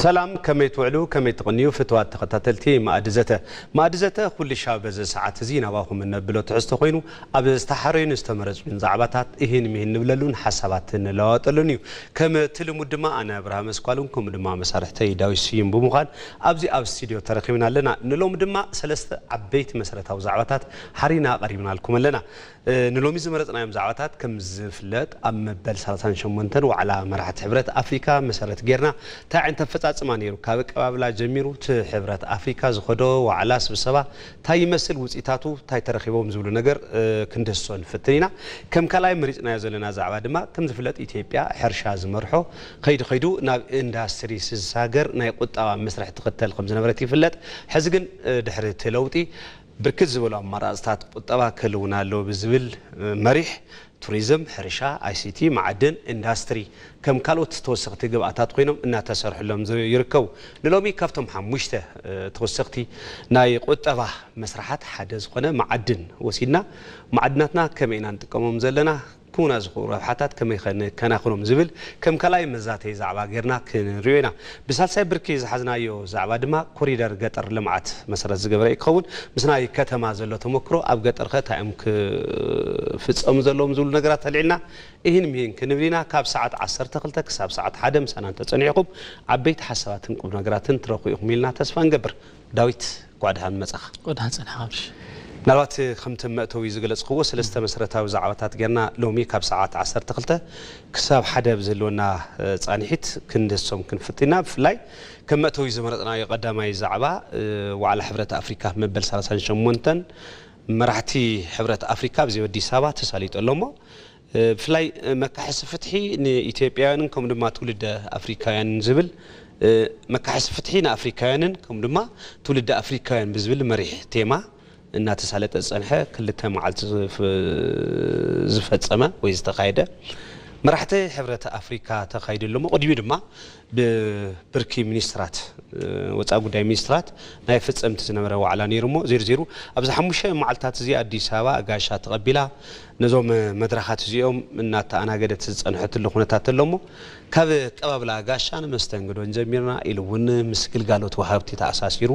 ሰላም፣ ከመይ ትውዕሉ፣ ከመይ ትቕንዩ ፍትዋት ተኸታተልቲ መኣዲ ዘተ። መኣዲ ዘተ ኩሉ ሻብ በዚ ሰዓት እዚ ናባኹም እነብሎ ትሕዝቶ ኮይኑ፣ ኣብ ዝተሓረዩን ዝተመረጹን ዛዕባታት እሂን ምሂን ንብለሉን ሓሳባት ንለዋወጠሉን እዩ። ከም እቲ ልሙድ ድማ ኣነ ኣብርሃም ኣስኳልን ከምኡ ድማ መሳርሕተይ ዳዊት ስዩም ብምዃን ኣብዚ ኣብ ስቱድዮ ተረኺብና ኣለና። ንሎም ድማ ሰለስተ ዓበይቲ መሰረታዊ ዛዕባታት ሓሪና ኣቐሪብናልኩም ኣለና። እ፣ ንሎሚ ዝመረጽናዮም ዛዕባታት ከም ዝፍለጥ ኣብ መበል ሰላሳን ሸሞንተን ዋዕላ መራሕቲ ሕብረት ኣፍሪካ መሰረት ጌርና እንታይ ዓይነት ኣፈጻጽማ ነይሩ፣ ካብ ኣቀባብላ ጀሚሩ እቲ ሕብረት ኣፍሪካ ዝኸዶ ዋዕላ ስብሰባ እንታይ ይመስል፣ ውጽኢታቱ እንታይ ተረኺቦም ዝብሉ ነገር፣ እ፣ ክንድህስሶ ንፍትን ኢና። ከም ካልኣይ መሪጽናዮ ዘለና ዛዕባ ድማ ከም ዝፍለጥ ኢትዮጵያ ሕርሻ ዝመርሖ ከይዱ ከይዱ ናብ ኢንዳስትሪ ዝሳገር ናይ ቁጠባ መስርሕ ትኽተል ከም ዝነበረት ይፍለጥ። ሕዚ ግን፣ እ፣ ድሕሪ እቲ ለውጢ ብርክት ዝበሉ ኣማራፅታት ቁጠባ ክህልውና ኣለዎ ብዝብል መሪሕ ቱሪዝም፣ ሕርሻ፣ ኣይሲቲ፣ መዓድን፣ ኢንዳስትሪ ከም ካልኦት ተወሰኽቲ ግብኣታት ኮይኖም እናተሰርሕሎም ዝ- ይርከቡ። ንሎሚ ካብቶም ሓሙሽተ ተወሰኽቲ ናይ ቁጠባ መስራሓት ሓደ ዝኾነ መዓድን ወሲድና፣ መዓድናትና ከመይ ኢና ንጥቀሞም ዘለና፣ ክህቡና ዝኽእሉ ረብሓታት ከመይ ከ ንከናኽኖም ዝብል ከም ካልኣይ መዛተይ ዛዕባ ጌርና ክንሪኦ ኢና። ብሳልሳይ ብርኪ ዝሓዝናዮ ዛዕባ ድማ ኮሪደር ገጠር ልምዓት መሰረት ዝገበረ እዩ ክኸውን። ምስ ናይ ከተማ ዘሎ ተመክሮ ኣብ ገጠር ከ እንታይ እዮም ክፍጸሙ ዘለዎም ዝብሉ ነገራት ኣልዒልና እሂን ምሂን ክንብል ኢና። ካብ ሰዓት ዓሰርተ ክልተ ክሳብ ሰዓት ሓደ ምሳና እንተጸኒሕኩም ዓበይቲ ሓሳባትን ቁም ነገራትን ትረኽቡ ኢኹም ኢልና ተስፋ ንገብር። ዳዊት፣ እንኳዕ ደሓን መጻኻ። እንኳዕ ደሓን ጸናሕካ ኣብርሽ። ምናልባት ከምቲ መእተዊ ዝገለጽክዎ ሰለስተ መሰረታዊ ዛዕባታት ጌርና ሎሚ ካብ ሰዓት ዓሰርተ ክልተ ክሳብ ሓደ ብዝህልወና፣ እ፣ ጻንሒት ክንድህሶም ክንፍትን ኢና። ብፍላይ ከም መእተዊ ዝመረጽናዮ ቀዳማይ ዛዕባ፣ እ፣ ዋዕላ ሕብረት ኣፍሪካ መበል ሰላሳን ሸሞንተን መራሕቲ ሕብረት ኣፍሪካ ኣብዚ ኣብ ኣዲስ ኣበባ ተሳሊጡ ኣሎ እሞ፣ እ፣ ብፍላይ፣ እ፣ መካሕሲ ፍትሒ ንኢትዮጵያውያንን ከምኡ ድማ ትውልደ ኣፍሪካውያንን ዝብል፣ እ፣ መካሕሲ ፍትሒ ንኣፍሪካውያንን ከምኡ ድማ ትውልደ ኣፍሪካውያን ብዝብል መሪሕ ቴማ እናተሳለጠ ዝጸንሐ ክልተ መዓልቲ ዝፍ-፣ ዝፈጸመ ወይ ዝተኻየደ መራሕቲ ሕብረት ኣፍሪካ ተኻይዱ ኣሎ እሞ፣ ቅድሚኡ ድማ ብብርኪ ሚኒስትራት፣ እ፣ ወጻኢ ጉዳይ ሚኒስትራት ናይ ፈጸምቲ ዝነበረ ዋዕላ ነይሩ እሞ፣ ዜሩ ዜሩ ኣብዚ ሓሙሽተ መዓልታት እዚ ኣዲስ ኣበባ ኣጋይሽ ተቐቢላ ነዞም መድረኻት እዚኦም እናተኣናገደት ዝጸንሐትሉ ኩነታት ኣሎ እሞ፣ ካብ ኣቀባብላ ኣጋይሽ ንመስተንግዶን ጀሚርና፣ ኢሉ እውን ምስ ግልጋሎት ወሃብቲ ተኣሳሲሩ፣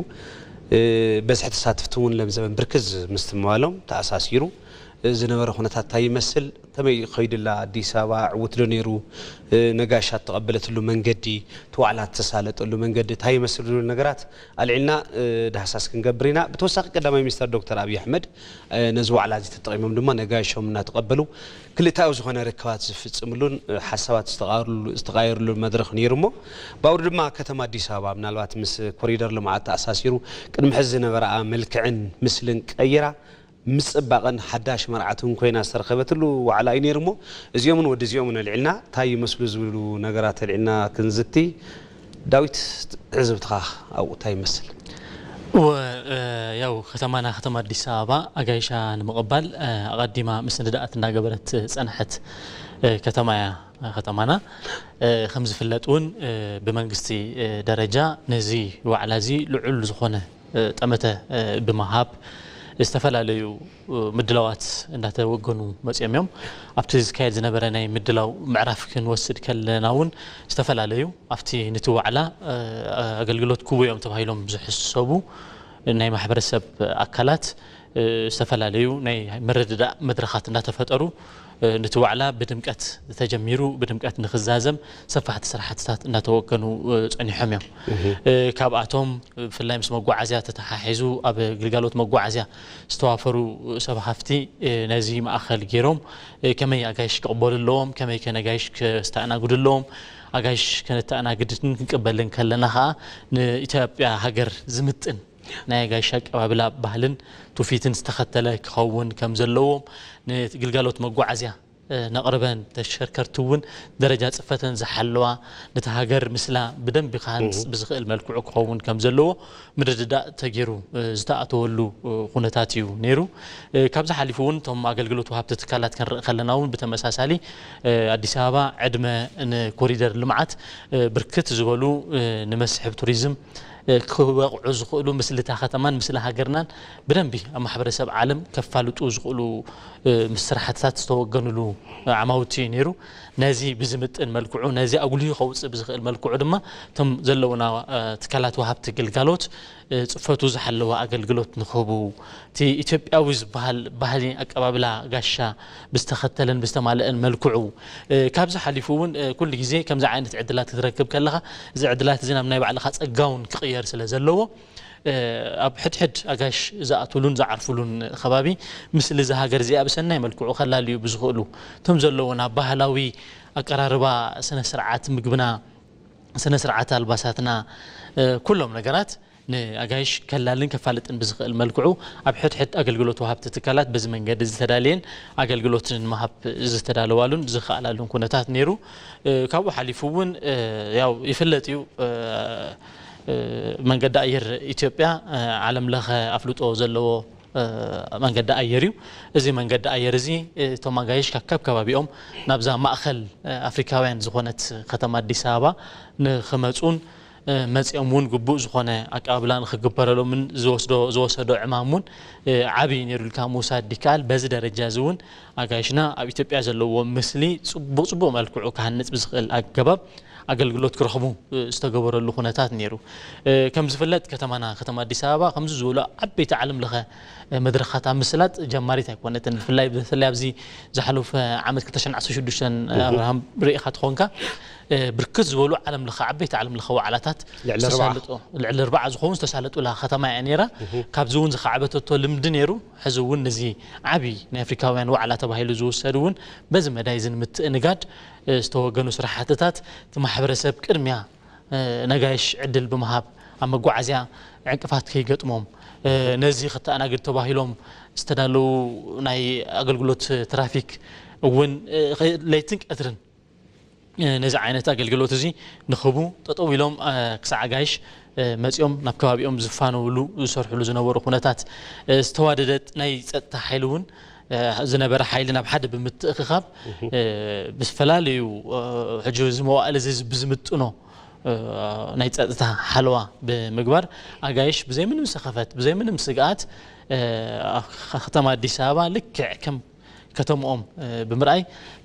እ፣ በዝሒ ተሳተፍቲ እውን ለምዘበን ብርክት ምስ ምባሎም ተኣሳሲሩ፣ እ፣ ዝነበረ ኩነታት እንታይ ይመስል፣ ከመይ ከይዱ ኣላ ኣዲስ ኣበባ፣ ዕዉት ዶ ነይሩ፣ እ፣ ነጋይሽ እተቐበለትሉ መንገዲ፣ እቲ ዋዕላ እተሳለጠሉ መንገዲ እንታይ ይመስል ዝብሉ ነገራት ኣልዒልና፣ እ፣ ዳህሳስ ክንገብር ኢና። ብተወሳኺ ቀዳማይ ሚኒስተር ዶክተር ኣብይ ኣሕመድ፣ እ፣ ነዚ ዋዕላ እዚ ተጠቒሞም ድማ ነጋይሾም እናተቐበሉ ክልተኣዊ ዝኾነ ርክባት ዝፍጽምሉን፣ እ፣ ሓሳባት ዝተቓርሉ-፣ ዝተቓየርሉ መድረኽ ነይሩ እሞ፣ ብኣውሩ ድማ ከተማ ኣዲስ ኣበባ ምናልባት ምስ ኮሪደር ልምዓት ተኣሳሲሩ ቅድሚ ሕዚ ዝነበረኣ መልክዕን ምስልን ቀይራ፣ ምስ ጽባቐን ሓዳሽ መርዓትን ኮይና ዝተረኸበትሉ ዋዕላ እዩ ነይሩ እሞ፣ እዚኦምን ወዲ እዚኦምን ኣልዒልና፣ እንታይ ይመስሉ ዝብሉ ነገራት ኣልዒልና ክንዝቲ፣ ዳዊት፣ ትዕዝብትኻ ኣብኡ እንታይ ይመስል? እወ፣ እ፣ ያው ከተማና ከተማ ኣዲስ ኣበባ ኣጋይሻ ንምቕባል፣ እ፣ ኣቐዲማ ምስንዳኣት እናገበረት ዝጸንሐት፣ እ፣ ከተማ እያ፣ እ፣ ከተማና። እ፣ ከም ዝፍለጥ እውን፣ እ፣ ብመንግስቲ፣ እ፣ ደረጃ ነዚ ዋዕላ እዚ ልዑል ዝኾነ እ፣ ጠመተ፣ እ፣ ብምሃብ ዝተፈላለዩ፣ እ፣ ምድላዋት እንዳተወገኑ መጺኦም እዮም። ኣብቲ ዝካየድ ዝነበረ ናይ ምድላው ምዕራፍ ክንወስድ ከለና እውን ዝተፈላለዩ ኣብቲ ንቲ ዋዕላ፣ እ፣ ኣገልግሎት ክህቡ እዮም ተባሂሎም ዝሕሰቡ ናይ ማሕበረሰብ ኣካላት፣ እ፣ ዝተፈላለዩ ናይ ምርድዳእ መድረኻት እንዳተፈጠሩ እ፣ ነቲ ዋዕላ ብድምቀት ተጀሚሩ፣ ብድምቀት ንኽዛዘም ሰፋሕቲ ስራሕትታት እናተወገኑ፣ እ፣ ጸኒሖም እዮም። እህ። እ፣ ካብኣቶም፣ እ፣ ብፍላይ ምስ መጓዓዝያ ተተሓሒዙ ኣብ ግልጋሎት መጓዓዝያ ዝተዋፈሩ ሰብ ሃፍቲ፣ እ፣ ነዚ ማእኸል ገይሮም፣ እ፣ ከመይ ኣጋይሽ ክቕበሉ ኣለዎም፣ ከመይ ከ ነጋይሽ ከስተኣናግዱ ኣለዎም፣ ኣጋይሽ ከነተኣናግድን ክንቅበልን ከለና ኸኣ ንኢትዮጵያ ሃገር ዝምጥን ናይ ኣጋይሽ ኣቀባብላ ባህልን ትውፊትን ዝተኸተለ ክኸውን ከም ዘለዎም፣ ንግልጋሎት መጓዓዝያ፣ እ፣ ነቕርበን ተሽከርከርቲ እውን ደረጃ ጽፈተን ዝሓለዋ፣ ነቲ ሃገር ምስላ ብደንቢ ክሃንጽ እሁ። ብዝኽእል መልክዑ ክኸውን ከም ዘለዎ ምርድዳእ ተገይሩ፣ እ፣ ዝተኣተወሉ፣ እ፣ ኩነታት እዩ ነይሩ። እ፣ ካብዚ ሓሊፉ እውን እቶም ኣገልግሎት ወሃብቲ ትካላት ክንርኢ ከለና እውን ብተመሳሳሊ፣ እ፣ ኣዲስ ኣበባ ዕድመ ንኮሪደር ልምዓት፣ እ፣ ብርክት ዝበሉ፣ እ፣ ንመስሕብ ቱሪዝም ክበቕዑ ዝኽእሉ ምስሊ እታ ከተማን ምስሊ ሃገርናን ብደንቢ ኣብ ማሕበረሰብ ዓለም ከፋልጡ ዝኽእሉ፣ እ፣ ስራሕትታት ዝተወገኑሉ ዓማውቲ እዩ ነይሩ። ነዚ ብዝምጥን መልክዑ፣ ነዚ ኣጉሊሁ ከውፅእ ብዝኽእል መልክዑ ድማ እቶም ዘለውና፣ እ፣ ትካላት ወሃብቲ ግልጋሎት፣ እ፣ ፅፈቱ ዝሓለወ ኣገልግሎት ንክህቡ፣ እቲ ኢትዮጵያዊ ዝበሃል ባህሊ ኣቀባብላ ጋሻ ብዝተኸተለን ብዝተማልአን መልክዑ፣ እ፣ ካብዚ ሓሊፉ እውን፣ እ፣ ኩሉ ግዜ ከምዚ ዓይነት ዕድላት ክትረክብ ከለኻ፣ እዚ ዕድላት እዚ ናብ ናይ ባዕልኻ ጸጋ እውን ክቕየር ስለ ዘለዎ፣ እ፣ ኣብ ሕድሕድ ኣጋይሽ ዝኣትውሉን ዝዓርፉሉን ከባቢ፣ ምስሊ እዛ ሃገር እዚኣ ብሰናይ መልክዑ ከላልዩ ብዝኽእሉ፣ እቶም ዘለዉና ባህላዊ ኣቀራርባ ስነ ስርዓት ምግብና፣ ስነ ስርዓት ኣልባሳትና፣ እ፣ ኩሎም ነገራት ንኣጋይሽ ከላልን ከፋልጥን ብዝኽእል መልክዑ፣ ኣብ ሕድሕድ ኣገልግሎት ወሃብቲ ትካላት በዚ መንገዲ ዝተዳለየን ኣገልግሎት ንምሃብ ዝተዳለዋሉን ዝኸኣላሉን ኩነታት ነይሩ። እ፣ ካብኡ ሓሊፉ እውን፣ እ፣ ያው ይፍለጥ እዩ፣ እ፣ እ፣ መንገዲ ኣየር ኢትዮጵያ፣ እ፣ ዓለም ለኸ ኣፍልጦ ዘለዎ፣ እ፣ መንገዲ ኣየር እዩ። እዚ መንገዲ ኣየር እዚ፣ እ፣ እቶም ኣጋይሽ ካብ ከባቢኦም ናብዛ ማእኸል፣ እ፣ ኣፍሪካውያን ዝኾነት ከተማ ኣዲስ ኣበባ ንኽመፁን፣ እ፣ መፂኦም እውን ግቡእ ዝኾነ ኣቀባብላ ንኽግበረሎምን ዝወስዶ-፣ ዝወሰዶ ዕማም እውን፣ እ፣ ዓብዪ ነይሩ ኢልካ ምውሳድ ይከኣል። በዚ ደረጃ እዚ እውን ኣጋይሽና ኣብ ኢትዮጵያ ዘለዎ ምስሊ ፅቡቕ ፅቡቕ መልክዑ ክሃንፅ ብዝኽእል ኣገባብ ኣገልግሎት ክረኽቡ፣ እ፣ ዝተገበረሉ ኩነታት ነይሩ። እ፣ ከም ዝፍለጥ ከተማና፣ ከተማ ኣዲስ ኣበባ ከምዚ ዝበሉ ዓበይቲ ዓለም ለኸ፣ እ፣ መድረኻት ኣብ ምስላጥ ጀማሪት ኣይኮነትን። ብፍላይ፣ ብፍላይ ኣብዚ ዝሓለፈ ዓመት ክልተ ሽሕን ዓሰርተ ሽዱሽተን፣ እህ። ኣብርሃም ርኢኻ ትኾንካ፣ እ፣ ብርክት ዝበሉ ዓለም ለኸ፣ ዓበይቲ ዓለም ለኸ ዋዕላታት ልዕሊ ኣርባዓ። ዝተሳለጡ፣ ልዕሊ ኣርባዓ ዝኾኑ ዝተሳለጡላ ከተማ እያ ነይራ። እህ። ካብዚ እውን ዝኸዓበተቶ ልምዲ ነይሩ። ሕዚ እውን ነዚ ዓብዪ ናይ ኣፍሪካውያን ዋዕላ ተባሂሉ ዝውሰድ እውን በዚ መዳይ እዚ ንምትእንጋድ፣ እ፣ ዝተወገኑ ስራሕትታት፣ እቲ ማሕበረሰብ ቅድሚያ፣ እ፣ ነጋይሽ ዕድል ብምሃብ፣ ኣብ መጓዓዝያ ዕንቅፋት ከይገጥሞም፣ እ፣ ነዚ ክተኣናግድ ተባሂሎም ዝተዳለዉ ናይ ኣገልግሎት ትራፊክ እውን፣ እ፣ ለይትን ቀትርን እ፣ ነዚ ዓይነት ኣገልግሎት እዚ ንኽህቡ ጠጠው ኢሎም፣ እ፣ ክሳዕ ኣጋይሽ፣ እ፣ መፂኦም ናብ ከባቢኦም ዝፋነውሉ ዝሰርሕሉ ዝነበሩ ኩነታት፣ እ፣ ዝተዋደደ ናይ ፀጥታ ሓይሊ እውን፣ እ፣ ዝነበረ ሓይሊ ናብ ሓደ ብምትእኽኻብ፣ እህ። እ፣ ብዝፈላለዩ፣ እ፣ ሕጂ እዚ መዋእል እዚ ብዝምጥኖ፣ እ፣ ናይ ፀጥታ ሓለዋ ብምግባር ኣጋይሽ ብዘይ ምንም ሰኸፈት፣ ብዘይ ምንም ስግኣት፣ እ፣ ኣብ ከተማ ኣዲስ ኣበባ ልክዕ ከም ከተምኦም፣ እ፣ ብምርኣይ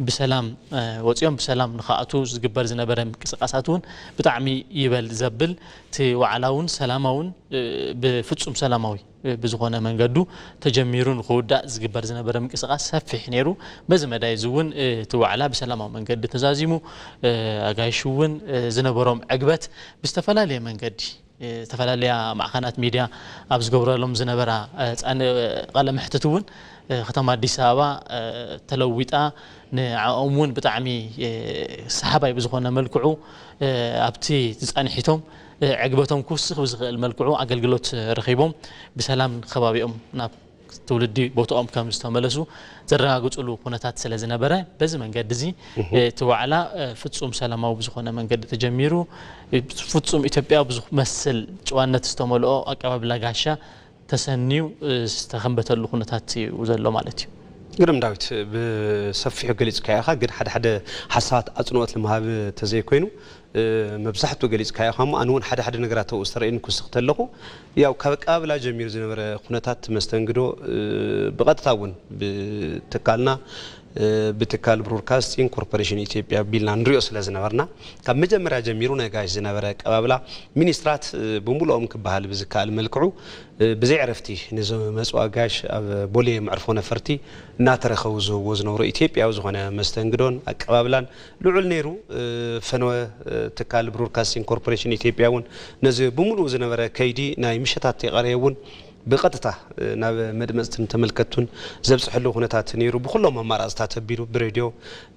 ብሰላም፣ እ፣ ወፂኦም ብሰላም ንኽኣትዉ ዝግበር ዝነበረ ምንቅስቃሳት እውን ብጣዕሚ ይበል ዘብል፣ እቲ ዋዕላ እውን ሰላማውን፣ እ፣ ብፍፁም ሰላማዊ፣ እ፣ ብዝኾነ መንገዱ ተጀሚሩ ንኽውዳእ ዝግበር ዝነበረ ምንቅስቃስ ሰፊሕ ነይሩ። በዚ መዳይ እዚ እውን፣ እ፣ እቲ ዋዕላ ብሰላማዊ መንገዲ ተዛዚሙ፣ እ፣ ኣጋይሽ እውን፣ እ፣ ዝነበሮም ዕግበት ብዝተፈላለየ መንገዲ እ፣ ዝተፈላለያ ማዕኸናት ሚድያ ኣብ ዝገብረሎም ዝነበራ፣ እ፣ ጻን-፣ እ፣ ቃለ መሕትት እውን፣ እ፣ ከተማ ኣዲስ ኣበባ፣ እ፣ ተለዊጣ፣ ንዕኦም እውን ብጣዕሚ፣ እ፣ ሰሓባይ ብዝኾነ መልክዑ፣ እ፣ ኣብቲ ጻንሒቶም፣ እ፣ ዕግበቶም ክውስኽ ብዝኽእል መልክዑ ኣገልግሎት ረኺቦም ብሰላም ከባቢኦም ናብ ትውልዲ ቦትኦም ከም ዝተመለሱ ዘረጋግፅሉ ኩነታት ስለ ዝነበረ፣ በዚ መንገዲ እዚ፣ እህ። እቲ ዋዕላ፣ እ፣ ፍጹም ሰላማዊ ብዝኾነ መንገዲ ተጀሚሩ፣ እ፣ ፍጹም ኢትዮጵያ ብዝመስል ጨዋነት ዝተመልኦ ኣቀባብላ ጋሻ ተሰንዩ፣ እ፣ ዝተኸንበተሉ ኩነታት እዩ ዘሎ ማለት እዩ። ግርም ዳዊት፣ ብሰፊሑ ገሊጽካዮ ኢኻ፣ ግን ሓደ ሓደ ሓሳባት ኣጽንኦት ንምሃብ ተዘይኮይኑ፣ እ፣ መብዛሕትኡ ገሊጽካዮ ኢኻ እሞ፣ ኣነ እውን ሓደ ሓደ ነገራት ኣብኡ ዝተረእየኒ ክውስኽ ተለኹ፣ ያው ካብ ኣቀባብላ ጀሚሩ ዝነበረ ኩነታት መስተንግዶ፣ እ፣ ብቐጥታ እውን ብትካልና፣ እ፣ ብትካል ብሮድካስቲንግ ኮርፖሬሽን ኢትዮጵያ ቢልና ንሪኦ ስለ ዝነበርና፣ ካብ መጀመርያ ጀሚሩ ናይ ጋሽ ዝነበረ ኣቀባብላ፣ ሚኒስትራት፣ እ፣ ብምሉኦም ክበሃል ብዝከኣል መልክዑ፣ እ፣ ብዘይ ዕረፍቲ ንዝመጹ ኣጋይሽ ኣብ ቦሌ መዕርፎ ነፈርቲ እናተረኸቡ ዝህብዎ ዝነበሩ ኢትዮጵያዊ ዝኾነ መስተንግዶን ኣቀባብላን ልዑል ነይሩ። እ፣ ፈነወ፣ እ፣ ትካል ብሮድካስቲንግ ኮርፖሬሽን ኢትዮጵያ እውን ነዚ ብምሉኡ ዝነበረ ከይዲ ናይ ምሸታት የቐረየ እውን ብቐጥታ፣ እ፣ ናብ መድመፅትን ተመልከቱን ዘብፅሐሉ ኩነታት ነይሩ። ብኩሎም ኣማራፅታት ኣቢሉ ብሬድዮ፣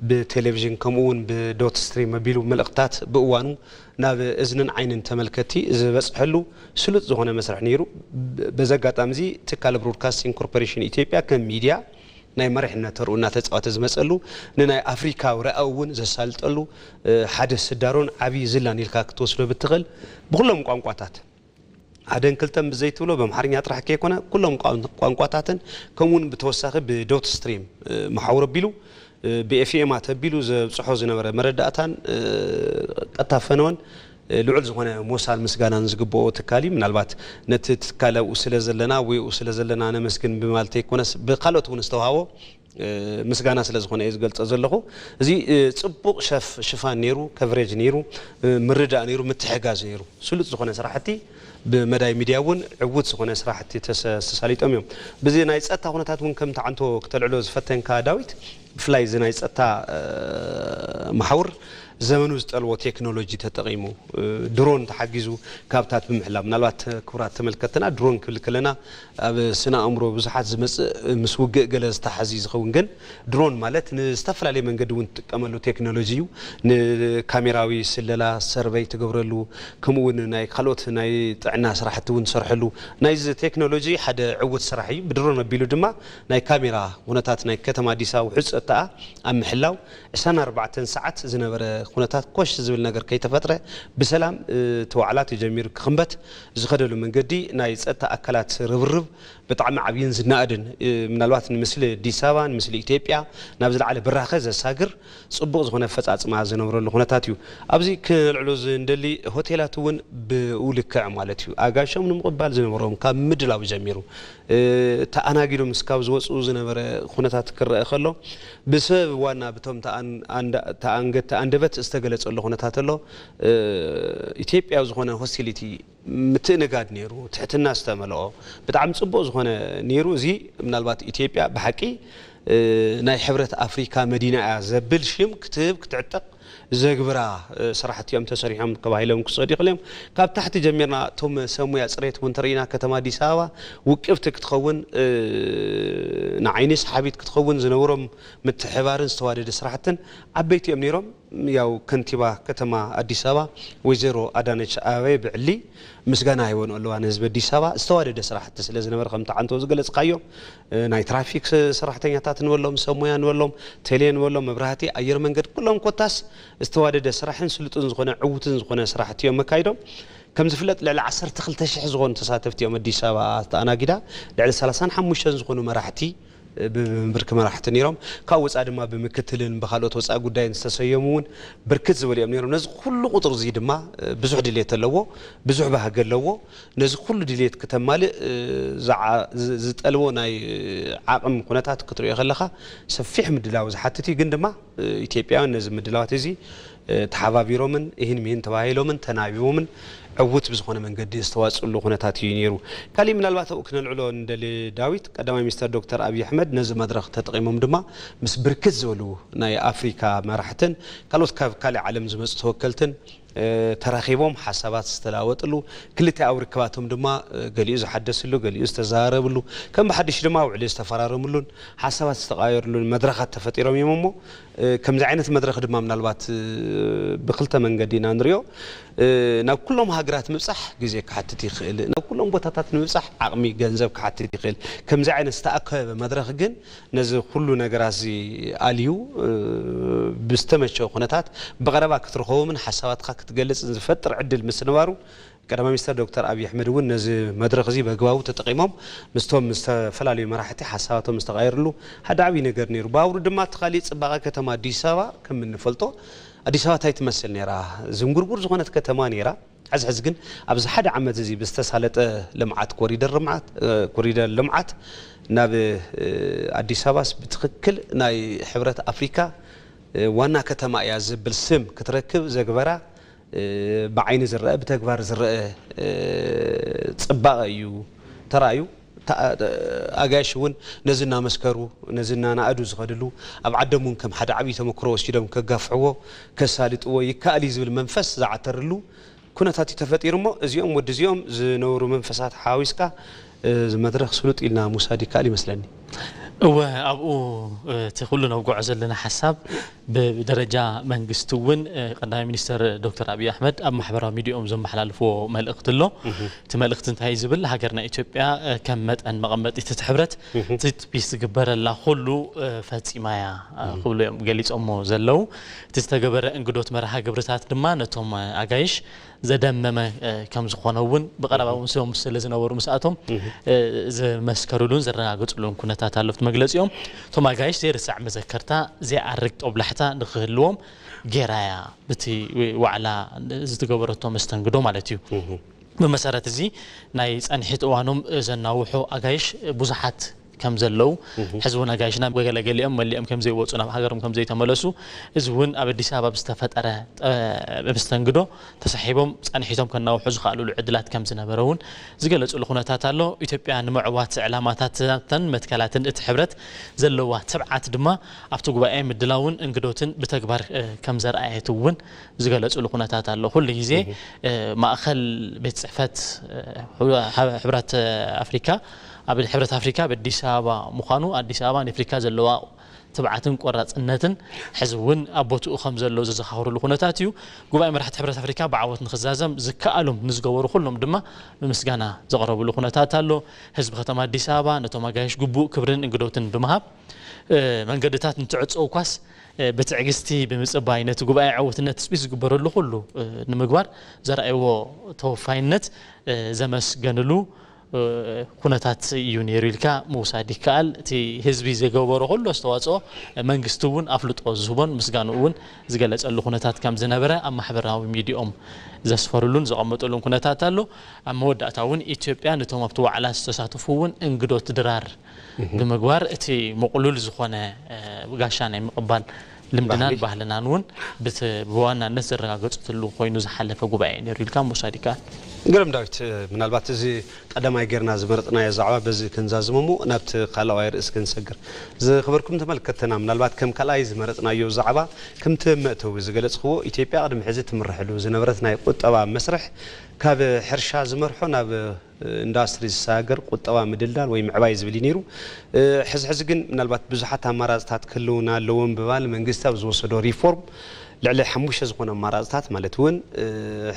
ብቴሌቪዥን ከምኡ እውን ብዶት ስትሪም ኣቢሉ መልእኽትታት ብእዋኑ ናብ እዝንን ዓይንን ተመልከቲ ዝበፅሐሉ ስሉጥ ዝኾነ መስርሕ ነይሩ። ብ-፣ በዚ ኣጋጣሚ እዚ ትካል ብሮድካስቲንግ ኮርፖሬሽን ኢትዮጵያ ከም ሚድያ ናይ መሪሕነት ተርኡ እናተፃወተ ዝመፀሉ፣ ንናይ ኣፍሪካዊ ራእይ እውን ዘሳልጠሉ፣ እ፣ ሓደ ስዳሮን ዓብዪ ዝላን ኢልካ ክትወስዶ ብትኽእል ብኩሎም ቋንቋታት፣ ሓደን ክልተን ብዘይትብሎ ብኣምሓርኛ ጥራሕ ከይኮነ ኩሎም ቋን-፣ ቋንቋታትን፣ ከምኡ እውን ብተወሳኺ ብዶት ስትሪም፣ እ፣ መሓውር ኣቢሉ፣ እ፣ ብኤፍኤም ኣቢሉ ዘብፅሖ ዝነበረ መረዳእታን፣ እ፣ ቀጥታ ፈነወን ልዑል ዝኾነ ሞሳን ምስጋናን ዝግብኦ ትካል እዩ። ምናልባት ነቲ ትካል ኣብኡ ስለ ዘለና ወይ ኣብኡ ስለ ዘለና ነመስግን ብማለት ኣይኮነስ፣ ብካልኦት እውን ዝተዋህቦ ምስጋና ስለ ዝኾነ እየ ዝገልጾ ዘለኹ። እዚ ጽቡቕ ሽፋን ነይሩ፣ ከቨሬጅ ነይሩ፣ ምርዳእ ነይሩ፣ ምትሕጋዝ ነይሩ። ስሉጥ ዝኾነ ስራሕቲ ብመዳይ ሚድያ እውን ዕዉት ዝኾነ ስራሕቲ ተሳሊጦም እዮም። ብዚ ናይ ፀጥታ ኩነታት እውን ከም ተዓንቶ ክተልዕሎ ዝፈተንካ ዳዊት፣ ብፍላይ እዚ ናይ ፀጥታ መሓውር ዘመኑ ዝጠልቦ ቴክኖሎጂ ተጠቒሙ፣ ድሮን ተሓጊዙ ካብታት ብምሕላው፣ ምናልባት ክቡራት ተመልከትና ድሮን ክብል ከለና ኣብ ስነ ኣእምሮ ብዙሓት ዝመፅእ ምስ ውግእ ገለ ዝተሓዚ ዝኸውን፣ ግን ድሮን ማለት ንዝተፈላለየ መንገዲ እውን ትጥቀመሉ ቴክኖሎጂ እዩ። ንካሜራዊ ስለላ ሰርቨይ ትገብረሉ፣ ከምኡ እውን ናይ ካልኦት ናይ ጥዕና ስራሕቲ እውን ትሰርሐሉ። ናይዚ ቴክኖሎጂ ሓደ ዕውት ስራሕ እዩ። ብድሮን ኣቢሉ ድማ ናይ ካሜራ ኩነታት ናይ ከተማ ኣዲስ ኣበባ ውሑስ ፀጥታኣ ኣብ ምሕላው፣ ዕስራን ኣርባዕተን ሰዓት ዝነበረ ኩነታት ኮሽ ዝብል ነገር ከይተፈጥረ ብሰላም እቲ ዋዕላ ተጀሚሩ ክኽንበት ዝኸደሉ መንገዲ ናይ ፀጥታ ኣካላት ርብርብ ብጣዕሚ ዓብይን ዝናእድን፣ ምናልባት ንምስሊ ኣዲስ ኣበባ፣ ንምስሊ ኢትዮጵያ ናብ ዝለዓለ ብራኸ ዘሳግር ፅቡቕ ዝኾነ ኣፈፃፅማ ዝነብረሉ ኩነታት እዩ። ኣብዚ ክነልዕሎ ዝንደሊ ሆቴላት እውን ብኡ ልክዕ ማለት እዩ። ኣጋይሾም ንምቕባል ዝነበሮም ካብ ምድላው ጀሚሩ ተኣናጊዶም እስካብ ዝወፅኡ ዝነበረ ኩነታት ክረአ ከሎ፣ ብሰብ ዋና ብቶም ተኣንገድቲ ኣንደበት ዝተገለፀሉ ኩነታት ኣሎ። ኢትዮጵያዊ ዝኾነ ሆስቲሊቲ ምትእንጋድ ነይሩ፣ ትሕትና ዝተመልኦ ብጣዕሚ ጽቡቕ ዝኾነ ነይሩ። እዚ ምናልባት ኢትዮጵያ ብሓቂ ናይ ሕብረት ኣፍሪካ መዲና እያ ዘብል ሽም ክትህብ ክትዕጠቕ ዘግብራ ስራሕቲ እዮም ተሰሪሖም ተባሂሎም ክሰዱ ይኽእሉ እዮም። ካብ ታሕቲ ጀሚርና እቶም ሰብ ሙያ ፅሬት እውን ተርኢና ከተማ ኣዲስ ኣበባ ውቅብቲ ክትኸውን ንዓይኒ ሰሓቢት ክትኸውን ዝነበሮም ምትሕባርን ዝተዋደደ ስራሕትን ዓበይቲ እዮም ነይሮም። ያው ከንቲባ ከተማ ኣዲስ ኣበባ ወይዘሮ ኣዳነች ኣቤቤ ብዕሊ ምስጋና ይወንኦ ኣለዋ ንህዝቢ ኣዲስ ኣበባ። ዝተዋደደ ስራሕቲ ስለ ዝነበረ ከምቲ ዓንቶ ዝገለጽካዮ፣ እ፣ ናይ ትራፊክ ስ-፣ ሰራሕተኛታት ንበሎም፣ ሰብ ሞያ ንበሎም፣ ቴሌ ንበሎም፣ መብራህቲ፣ ኣየር መንገድ፣ ኩሎም ኮታስ ዝተዋደደ ስራሕን ስሉጥን ዝኾነ ዕዉትን ዝኾነ ስራሕቲ እዮም መካይዶም። ከም ዝፍለጥ ልዕሊ ዓሰርተ ክልተ ሽሕ ዝኾኑ ተሳተፍቲ እዮም ኣዲስ ኣበባ ተኣናጊዳ። ልዕሊ ሰላሳን ሓሙሽተን ዝኾኑ መራሕቲ ብብርኪ መራሕቲ ነይሮም። ካብ ወፃኢ ድማ ብምክትልን ብካልኦት ወፃኢ ጉዳይን ዝተሰየሙ እውን ብርክት ዝበሉ እዮም ነይሮም። ነዚ ኩሉ ቁፅሪ እዚ ድማ ብዙሕ ድልየት ኣለዎ፣ ብዙሕ ባህጊ ኣለዎ። ነዚ ኩሉ ድልየት ክተማልእ ዝዓ-፣ ዝ-፣ ዝጠልቦ ናይ ዓቕም ኩነታት ክትሪኦ ከለኻ ሰፊሕ ምድላው ዝሓትት እዩ። ግን ድማ ኢትዮጵያውያን ነዚ ምድላዋት እዚ ተሓባቢሮምን እሂን ምሂን ተባሂሎምን ተናቢቦምን ዕዉት ብዝኾነ መንገዲ ዝተዋፅሉ ኩነታት እዩ ነይሩ። ካሊእ ምናልባት ኣብኡ ክነልዕሎ ንደሊ ዳዊት፣ ቀዳማይ ሚኒስተር ዶክተር ኣብይ ኣሕመድ ነዚ መድረኽ ተጠቒሞም ድማ ምስ ብርክት ዝበሉ ናይ ኣፍሪካ መራሕትን ካልኦት ካብ ካሊእ ዓለም ዝመፁ ተወከልትን፣ እ፣ ተራኺቦም ሓሳባት ዝተለዋወጥሉ፣ ክልቲኣዊ ርክባቶም ድማ፣ እ፣ ገሊኡ ዝሓደስሉ፣ ገሊኡ ዝተዘራረብሉ፣ ከም ብሓድሽ ድማ ውዕሊ ዝተፈራረምሉን ሓሳባት ዝተቐያየርሉን መድረኻት ተፈጢሮም እዮም እሞ፣ እ፣ ከምዚ ዓይነት መድረኽ ድማ ምናልባት፣ እ፣ ብክልተ መንገዲ ኢና ንሪኦ። እ፣ ናብ ኩሎም ሃገራት ምብጻሕ ግዜ ክሓትት ይኽእል፣ ናብ ኩሎም ቦታታት ንምብጻሕ ዓቕሚ ገንዘብ ክሓትት ይኽእል። ከምዚ ዓይነት ዝተኣከበ መድረኽ ግን ነዚ ኩሉ ነገራት እዚ ኣልዩ፣ እ፣ ብዝተመቸወ ኩነታት ብቐረባ ክትረኸቦምን ሓሳባትካ ክትገልጽን ዝፈጥር ዕድል ምስ ምንባሩ፣ ቀዳማይ ሚኒስተር ዶክተር ኣብይ ኣሕመድ እውን ነዚ መድረኽ እዚ በግባቡ ተጠቒሞም ምስቶም ዝተፈላለዩ መራሕቲ ሓሳባቶም ዝተቐየርሉ ሓደ ዓብዪ ነገር ነይሩ። ብኣውሩ ድማ እቲ ካሊእ ጽባቐ ከተማ ኣዲስ ኣበባ ከም እንፈልጦ፣ ኣዲስ ኣበባ እንታይ ትመስል ነይራ? ዝንጉርጉር ዝኾነት ከተማ ነይራ። ሕዚ ሕዚ ግን ኣብዚ ሓደ ዓመት እዚ ብዝተሳለጠ ልምዓት፣ ኮሪደር ልምዓት፣ እ፣ ኮሪደር ልምዓት ናብ፣ እ፣ ኣዲስ ኣበባስ ብትኽክል ናይ ሕብረት ኣፍሪካ፣ እ፣ ዋና ከተማ እያ ዝብል ስም ክትረክብ ዘግበራ፣ እ፣ ብዓይኒ ዝረአ፣ ብተግባር ዝረአ፣ እ፣ ጽባቐ እዩ ተራእዩ። ታ-፣ ኣጋይሽ እውን ነዚ እናመስከሩ፣ ነዚ እናነኣዱ ዝኸድሉ፣ ኣብ ዓዶም እውን ከም ሓደ ዓብዪ ተመክሮ ወሲዶም ከጋፍሕዎ፣ ከሳልጥዎ ይከኣል እዩ ዝብል መንፈስ ዝዓተርሉ ኩነታት እዩ ተፈጢሩ እሞ፣ እዚኦም ወዲ እዚኦም ዝነበሩ መንፈሳት ሓዊስካ፣ እ፣ እዚ መድረኽ ስሉጥ ኢልና ምውሳድ ይከኣል ይመስለኒ። እወ፣ ኣብኡ፣ እ፣ እቲ ኩሉ ነብግዖ ዘለና ሓሳብ ብደረጃ መንግስቲ እውን፣ እ፣ ቀዳማይ ሚኒስተር ዶክተር ኣብይ ኣሕመድ ኣብ ማሕበራዊ ሚዲያኦም ዘመሓላልፍዎ መልእኽቲ ኣሎ። እህ። እቲ መልእኽቲ እንታይ እዩ ዝብል? ሃገርና ኢትዮጵያ፣ እ፣ ከም መጠን መቐመጢት እቲ ሕብረት እህ። ትጽቢት ዝግበረላ ኩሉ፣ እ፣ ፈጺማ እያ፣ እ፣ እህ። ክብሉ እዮም ገሊጾሞ ዘለዉ። እቲ ዝተገበረ እንግዶት መርሃ ግብርታት ድማ ነቶም፣ እ፣ ኣጋይሽ ዘደመመ ከም ዝኾነ እውን ብቐረባ እውን ስም ስለ ዝነበሩ ምስኣቶም ዝመስከሩሉን ዘረጋገፅሉን ኩነታት ኣሎ ኣብቲ መግለፂኦም። እቶም ኣጋይሽ ዘይርሳዕ መዘከርታ ዘይኣርግ ጦብላሕታ ንክህልዎም ጌራያ ብቲ ዋዕላ ዝተገበረቶ መስተንግዶ ማለት እዩ። ብመሰረት እዚ ናይ ፃንሒት እዋኖም ዘናውሑ ኣጋይሽ ብዙሓት ከም ዘለዉ ሕዚ እውን ኣጋይሽና ገለገሊኦም መሊኦም ከም ዘይወፁ ናብ ሃገሮም ከም ዘይተመለሱ እዚ እውን ኣብ ኣዲስ ኣበባ ብዝተፈጠረ መስተንግዶ ተሳሒቦም ፃንሒቶም ከናውሑ ዝኽኣልሉ ዕድላት ከም ዝነበረ እውን ዝገለፅሉ ኩነታት ኣሎ። ኢትዮጵያ ንምዕዋት ዕላማታትን መትከላትን እቲ ሕብረት ዘለዋ ትብዓት ድማ ኣብቲ ጉባኤ ምድላውን እንግዶትን ብተግባር ከም ዘርኣየት እውን ዝገለፅሉ ኩነታት ኣሎ። ኩሉ ግዜ ማእኸል ቤት ፅሕፈት ሕብረት ኣፍሪካ ኣብ ሕብረት ኣፍሪካ ኣብ ኣዲስ ኣበባ ምዃኑ ኣዲስ ኣበባ ንኣፍሪካ ዘለዋ ትብዓትን ቆራፅነትን ሕዚ እውን ኣብ ቦትኡ ከም ዘሎ ዘዘኻኽሩሉ ኩነታት እዩ። ጉባኤ መራሕቲ ሕብረት ኣፍሪካ ብዓወት ንክዛዘም ዝከኣሎም ንዝገበሩ ኩሎም ድማ ብምስጋና ዘቕረብሉ ኩነታት ኣሎ። ህዝቢ ከተማ ኣዲስ ኣበባ ነቶም ኣጋይሽ ግቡእ ክብርን እንግዶትን ብምሃብ መንገድታት እንትዕፀው ኳስ ብትዕግስቲ ብምፅባይ ነቲ ጉባኤ ዕውትነት ትፅቢት ዝግበረሉ ኩሉ ንምግባር ዘርኣይዎ ተወፋይነት ዘመስገንሉ ኩነታት እዩ ነይሩ ኢልካ ምውሳድ ይከኣል። እቲ ህዝቢ ዝገበሮ ኩሉ ኣስተዋፅኦ መንግስቲ እውን ኣፍልጦ ዝህቦን ምስጋንኡ እውን ዝገለፀሉ ኩነታት ከም ዝነበረ ኣብ ማሕበራዊ ሚዲኦም ዘስፈሩሉን ዘቐመጡሉን ኩነታት ኣሎ። ኣብ መወዳእታ እውን ኢትዮጵያ ነቶም ኣብቲ ዋዕላ ዝተሳተፉ እውን እንግዶት ድራር ብምግባር እቲ ምቕሉል ዝኾነ ጋሻ ናይ ምቕባል ልምድናን ባህልናን እውን ብዋናነት ዘረጋገፅትሉ ኮይኑ ዝሓለፈ ጉባኤ ነይሩ ኢልካ ምውሳድ ይከኣል። ግርም ዳዊት፣ ምናልባት እዚ ቀዳማይ ጌርና ዝመረፅናዮ ዛዕባ በዚ ክንዛዝሞ እሞ ናብቲ ካልኣዋይ ርእስ ክንሰግር። ዝኸበርኩም ተመልከትና፣ ምናልባት ከም ካልኣይ ዝመረፅናዮ ዛዕባ ከምቲ መእተዊ ዝገለፅክዎ ኢትዮጵያ ቅድሚ ሕዚ ትምርሕሉ ዝነበረት ናይ ቁጠባ መስርሕ ካብ ሕርሻ ዝመርሖ ናብ ኢንዳስትሪ ዝሰጋገር ቁጠባ ምድልዳል ወይ ምዕባይ ዝብል እዩ ነይሩ። ሕዚ ሕዚ ግን ምናልባት ብዙሓት ኣማራፅታት ክህልውና ኣለዎም ብምባል መንግስቲ ኣብ ዝወሰዶ ሪፎርም ልዕሊ ሓሙሽተ ዝኾነ ኣማራፅታት ማለት እውን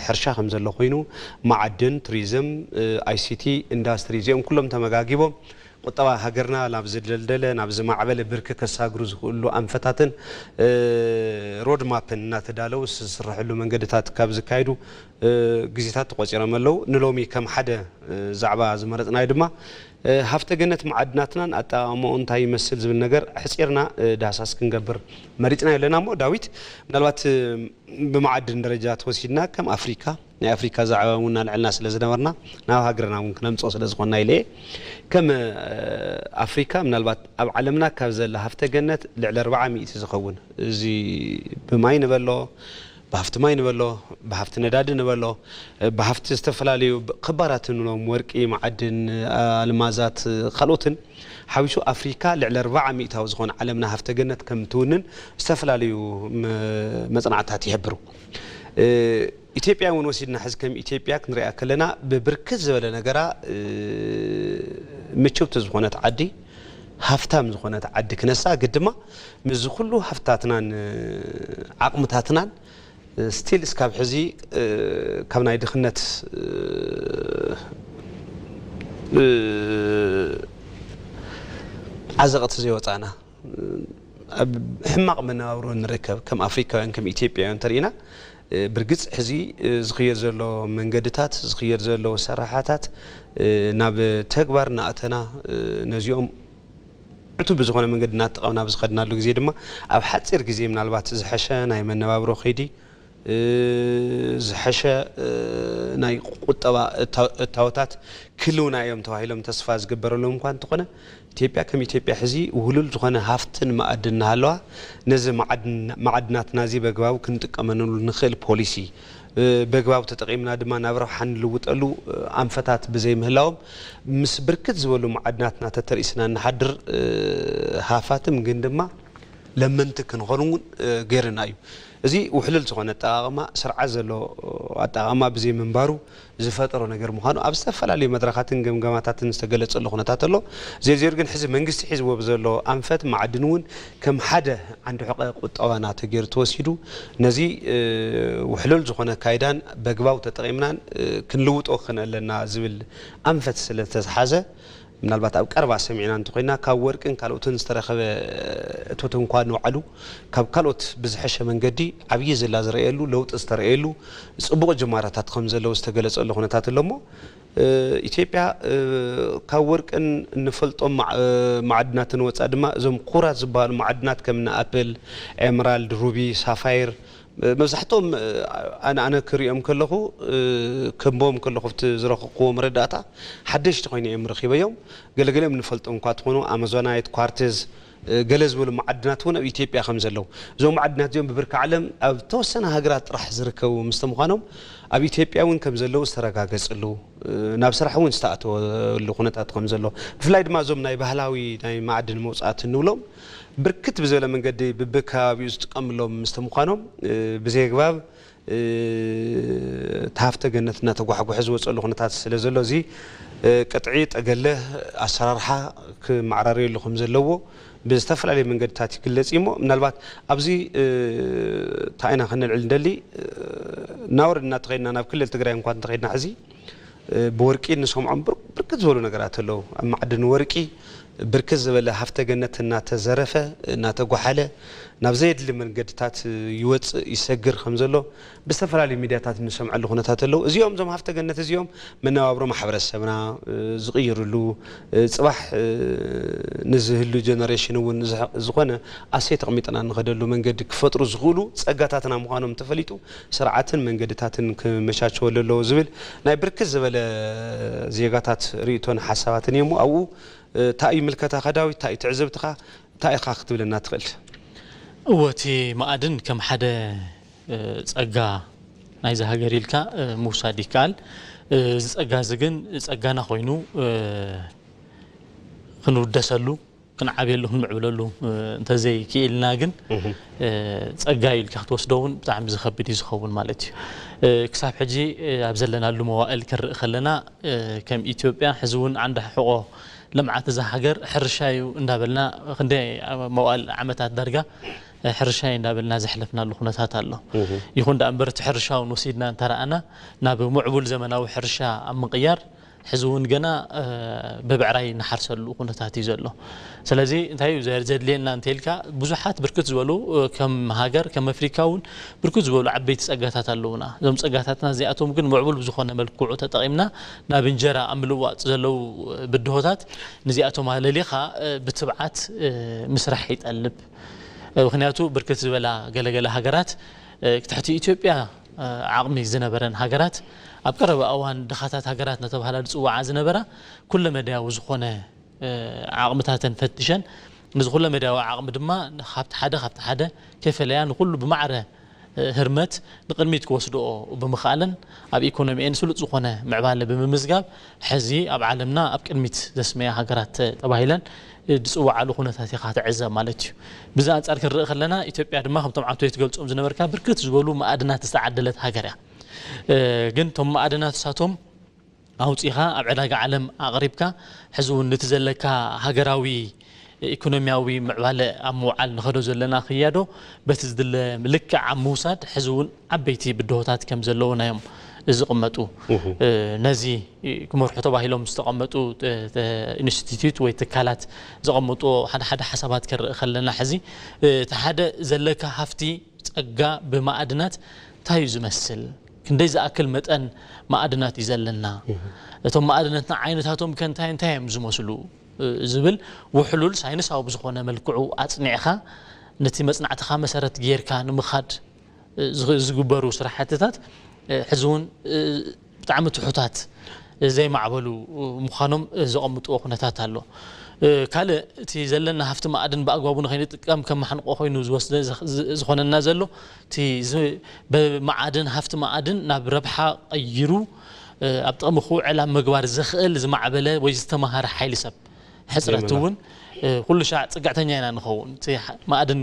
ሕርሻ ከም ዘሎ ኮይኑ፣ መዓድን፣ ቱሪዝም፣ ኣይሲቲ፣ ኢንዳስትሪ እዚኦም ኩሎም ተመጋጊቦም ቁጠባ ሃገርና ናብ ዝደልደለ ናብ ዝማዕበለ ብርኪ ከሳግሩ ዝኽእሉ ኣንፈታትን ሮድማፕን እናተዳለዉ ዝስረሐሉ መንገድታት ካብ ዝካየዱ ግዜታት ተቖፂሮም ኣለዉ። ንሎሚ ከም ሓደ ዛዕባ ዝመረፅናዮ ድማ ሃፍተ ገነት መዓድናትናን ኣጠቓቕማኡ እንታይ ይመስል ዝብል ነገር ሕፂርና ዳህሳስ ክንገብር መሪፅና ኣለና። እሞ ዳዊት፣ ምናልባት ብመዓድን ደረጃ ተወሲድና ከም ኣፍሪካ ናይ ኣፍሪካ ዛዕባ እውን እናልዐልና ስለ ዝነበርና ናብ ሃገርና እውን ክነምፅኦ ስለ ዝኾንና ኢለ እየ። ከም ኣፍሪካ ምናልባት ኣብ ዓለምና ካብ ዘላ ሃፍተ ገነት ልዕሊ ኣርባዓ ሚእቲ ዝኸውን እዚ ብማይ ንበሎ ብሃፍቲ ማይ ንበሎ ብሃፍቲ ነዳዲ ንበሎ ብሃፍቲ ዝተፈላለዩ ክባራት ንብሎም ወርቂ፣ መዓድን፣ ኣልማዛት ካልኦትን ሓዊሱ ኣፍሪካ ልዕሊ ኣርባዓ ሚእታዊ ዝኾነ ዓለምና ሃፍተ ገነት ከም ትውንን ዝተፈላለዩ መፅናዕታት ይሕብሩ። ኢትዮጵያ እውን ወሲድና ሕዚ ከም ኢትዮጵያ ክንሪኣ ከለና ብብርክት ዝበለ ነገራ ምችብቲ ዝኾነት ዓዲ ሃፍታም ዝኾነት ዓዲ ክነሳ ግድማ ምስዚ ኩሉ ሃፍታትናን ዓቕምታትናን ስቲል እስካብ ሕዚ ካብ ናይ ድኽነት ዓዘቕቲ ዘይወፃና ኣብ ሕማቕ መነባብሮ ንርከብ ከም ኣፍሪካውያን ከም ኢትዮጵያውያን ተሪኢና ብርግፅ ሕዚ ዝኽየድ ዘሎ መንገድታት ዝኽየድ ዘሎ ሰራሓታት ናብ ተግባር እናእተና ነዚኦም ዕቱብ ብዝኾነ መንገዲ እናተጠቐምና ብዝኸድናሉ ግዜ ድማ ኣብ ሓፂር ግዜ ምናልባት ዝሐሸ ናይ መነባብሮ ከይዲ ዝሐሸ ናይ ቁጠባ እታወታት ክህልውና እዮም ተባሂሎም ተስፋ ዝግበረሎም እኳ እንተኾነ ኢትዮጵያ ከም ኢትዮጵያ ሕዚ ውህሉል ዝኾነ ሃፍትን መኣድን እናሃለዋ ነዚ መዓድናትና እዚ በግባቡ ክንጥቀመሉ ንኽእል ፖሊሲ በግባቡ ተጠቒምና ድማ ናብ ረብሓ ንልውጠሉ ኣንፈታት ብዘይምህላዎም ምስ ብርክት ዝበሉ መዓድናትና ተተርኢስና ንሓድር ሃፋትም ግን ድማ ለመንቲ ክንኾን እውን ገይርና እዩ። እዚ ውሕልል ዝኾነ ኣጠቓቕማ ስርዓት ዘሎ ኣጠቓቕማ ብዘይምንባሩ ዝፈጠሮ ነገር ምዃኑ ኣብ ዝተፈላለዩ መድረኻትን ገምገማታትን ዝተገለፀሉ ኩነታት ኣሎ። ዜርዜር ግን ሕዚ መንግስቲ ሒዝዎ ብዘሎ ኣንፈት መዓድን እውን ከም ሓደ ዓንዲ ሕቐ ቁጠባና ተገይሩ ተወሲዱ ነዚ ውሕልል ዝኾነ ኣካይዳን በግባቡ ተጠቒምናን ክንልውጦ ክንእለና ዝብል ኣንፈት ስለተዝሓዘ ምናልባት ኣብ ቀረባ ሰሚዕና እንተኾይና ካብ ወርቅን ካልኦትን ዝተረኸበ እቶት እንኳ ንባዕሉ ካብ ካልኦት ብዝሐሸ መንገዲ ዓብዪ ዝላ ዝረኣየሉ ለውጢ ዝተረኣየሉ ጽቡቕ ጅማራታት ከም ዘለዉ ዝተገለጸሉ ኩነታት ኣሎ እሞ ኢትዮጵያ ካብ ወርቅን እንፈልጦም ማዕድናትን ወፃ ድማ እዞም ኩራት ዝበሃሉ ማዕድናት ከም እኒ ኣፕል፣ ኤምራልድ፣ ሩቢ፣ ሳፋይር መብዛሕትኦም ኣነ ኣነ ክሪኦም ከለኹ ከምቦም ከለኹ ብቲ ዝረኸብክዎ መረዳእታ ሓደሽቲ ኮይነ እዮም ረኺበዮም። ገለገሊኦም ንፈልጦም እኳ ትኾኑ ኣማዞናይት፣ ኳርትዝ፣ ገለ ዝበሉ መዓድናት እውን ኣብ ኢትዮጵያ ከም ዘለዉ እዞም መዓድናት እዚኦም ብብርኪ ዓለም ኣብ ተወሰነ ሃገራት ጥራሕ ዝርከቡ ምስተ ምዃኖም ኣብ ኢትዮጵያ እውን ከም ዘለዉ ዝተረጋገፅሉ ናብ ስራሕ እውን ዝተኣተወሉ ኩነታት ከም ዘሎ ብፍላይ ድማ እዞም ናይ ባህላዊ ናይ መዓድን መውፃእቲ እንብሎም ብርክት ብዝበለ መንገዲ ብብከባቢኡ ዝጥቀምሎም ምስተ ምዃኖም ብዘየግባብ እቲ ሃፍተ ገነት እናተጓሕጎሐ ዝወፀሉ ኩነታት ስለ ዘሎ እዚ ቅጥዒ ጠገለ ኣሰራርሓ ክመዓራረየሉ ከም ዘለዎ ብዝተፈላለየ መንገድታት ይግለፅ እዩ እሞ ምናልባት ኣብዚ እንታይ ኢና ከነልዕል ንደሊ እናወረድና እንተኸድና ናብ ክልል ትግራይ እንኳ እንተኸድና ሕዚ ብወርቂ እንሰምዖም ብርክት ዝበሉ ነገራት ኣለዉ ኣብ ማዕድን ወርቂ ብርክት ዝበለ ሃፍተ ገነት እናተዘረፈ እናተጓሓለ ናብ ዘየድሊ መንገድታት ይወፅእ ይሰግር ከም ዘሎ ብዝተፈላለዩ ሚድያታት እንሰምዐሉ ኩነታት ኣለዉ እዚኦም እዞም ሃፍተ ገነት እዚኦም መነባብሮ ማሕበረሰብና ዝቕይርሉ ፅባሕ ንዝህሉ ጀነሬሽን እውን ዝኾነ ኣሰይ ተቕሚጥና ንኸደሉ መንገዲ ክፈጥሩ ዝኽእሉ ፀጋታትና ምዃኖም ተፈሊጡ ስርዓትን መንገድታትን ክመቻቸወሉ ኣለዎ ዝብል ናይ ብርክት ዝበለ ዜጋታት ርእቶን ሓሳባትን እየሞ ኣብኡ እንታይ እዩ ምልከታኻ ዳዊት እንታይ እዩ ትዕዝብትኻ እንታይ ኢኻ ክትብለና ትኽእል እወ እቲ መኣድን ከም ሓደ ጸጋ ናይዚ ሃገር ኢልካ ምውሳድ ይከኣል እዚ ጸጋ እዚ ግን ጸጋና ኮይኑ ክንውደሰሉ ክንዓብየሉ ክንምዕብለሉ እንተዘይክኢልና ግን ጸጋ ኢልካ ክትወስዶ እውን ብጣዕሚ ዝኸብድ እዩ ዝኸውን ማለት እዩ ክሳብ ሕጂ ኣብ ዘለናሉ መዋእል ክንርኢ ከለና ከም ኢትዮጵያ ሕዚ እውን ዓንዳ ሕቆ ልምዓት እዛ ሃገር ሕርሻ እዩ እንዳበልና ክንደይ መዋእል ዓመታት ዳርጋ ሕርሻ እዩ እንዳበልና ዘሕለፍናሉ ኩነታት ኣሎ ይኹን ዳ እምበር እቲ ሕርሻ እውን ወሲድና እንተረኣና ናብ ምዕቡል ዘመናዊ ሕርሻ ኣብ ምቕያር ሕዚ እውን ገና ብብዕራይ ንሓርሰሉ ኩነታት እዩ ዘሎ ስለዚ እንታይ እዩ ዘድልየና እንተልካ ብዙሓት ብርክት ዝበሉ ከም ሃገር ከም ኣፍሪካ እውን ብርክት ዝበሉ ዓበይቲ ፀጋታት ኣለውና እዞም ፀጋታትና እዚኣቶም ግን ምዕቡል ብዝኾነ መልክዑ ተጠቒምና ናብ እንጀራ ኣብ ምልዋጥ ዘለዉ ብድሆታት ንዚኣቶም ኣለሊኻ ብትብዓት ምስራሕ ይጠልብ ምክንያቱ ብርክት ዝበላ ገለገለ ሃገራት ትሕቲ ኢትዮጵያ ዓቕሚ ዝነበረን ሃገራት ኣብ ቀረባ እዋን ድኻታት ሃገራት እናተባህላ ዝፅዋዓ ዝነበራ ኩለመዳያዊ ዝኾነ ዓቕምታተን ፈትሸን ነዚ ኩለመዳያዊ ዓቕሚ ድማ ካብቲ ሓደ ካብቲ ሓደ ከይፈለያ ንኩሉ ብማዕረ ህርመት ንቕድሚት ክወስድኦ ብምኽኣለን ኣብ ኢኮኖሚኤን ስሉጥ ዝኾነ ምዕባለ ብምምዝጋብ ሕዚ ኣብ ዓለምና ኣብ ቅድሚት ዘስመያ ሃገራት ተባሂለን ዝፅዋዓሉ ኩነታት ኢኻ ትዕዘብ ማለት እዩ። ብዚ ኣንፃር ክንርኢ ከለና ኢትዮጵያ ድማ ከምቶም ዓንቶይ ትገልፆም ዝነበርካ ብርክት ዝበሉ መኣድናት ዝተዓደለት ሃገር እያ። ግን እቶም መኣድናት እሳቶም ኣውፂኻ ኣብ ዕዳጋ ዓለም ኣቕሪብካ ሕዚ እውን ነቲ ዘለካ ሃገራዊ ኢኮኖሚያዊ ምዕባለ ኣብ ምውዓል ንኸዶ ዘለና ክያዶ በቲ ዝድለ ልክዕ ኣብ ምውሳድ ሕዚ እውን ዓበይቲ ብድሆታት ከም ዘለዉና እዮም ዝቕመጡ። ነዚ ክመርሑ ተባሂሎም ዝተቐመጡ ኢንስቲትዩት ወይ ትካላት ዘቐምጥዎ ሓደ ሓደ ሓሳባት ክንርኢ ከለና ሕዚ እቲ ሓደ ዘለካ ሃፍቲ ጸጋ ብማዕድናት እንታይ እዩ ዝመስል? ክንደይ ዝኣክል መጠን ማዕድናት እዩ ዘለና? እቶም ማዕድናትና ዓይነታቶም ከ እንታይ እንታይ እዮም ዝመስሉ? ዝብል ውሕሉል ሳይንሳዊ ብዝኾነ መልክዑ ኣፅኒዕኻ ነቲ መፅናዕትኻ መሰረት ጌርካ ንምኻድ ዝግበሩ ስራሕትታት ሕዚ እውን ብጣዕሚ ትሑታት ዘይማዕበሉ ምዃኖም ዘቐምጥዎ ኩነታት ኣሎ። ካልእ እቲ ዘለና ሃፍቲ ማዕድን ብኣግባቡ ንኸይንጥቀም ከም ማሕንቆ ኮይኑ ዝወስደ ዝኾነና ዘሎ እቲ ብማዕድን ሃፍቲ ማዕድን ናብ ረብሓ ቀይሩ ኣብ ጥቕሚ ክውዕል ኣብ ምግባር ዘኽእል ዝማዕበለ ወይ ዝተምሃረ ሓይሊ ሰብ ሕፅረት እውን ኩሉ ሻዕ ፅግዕተኛ ኢና ንኸውን። እቲ ማእድን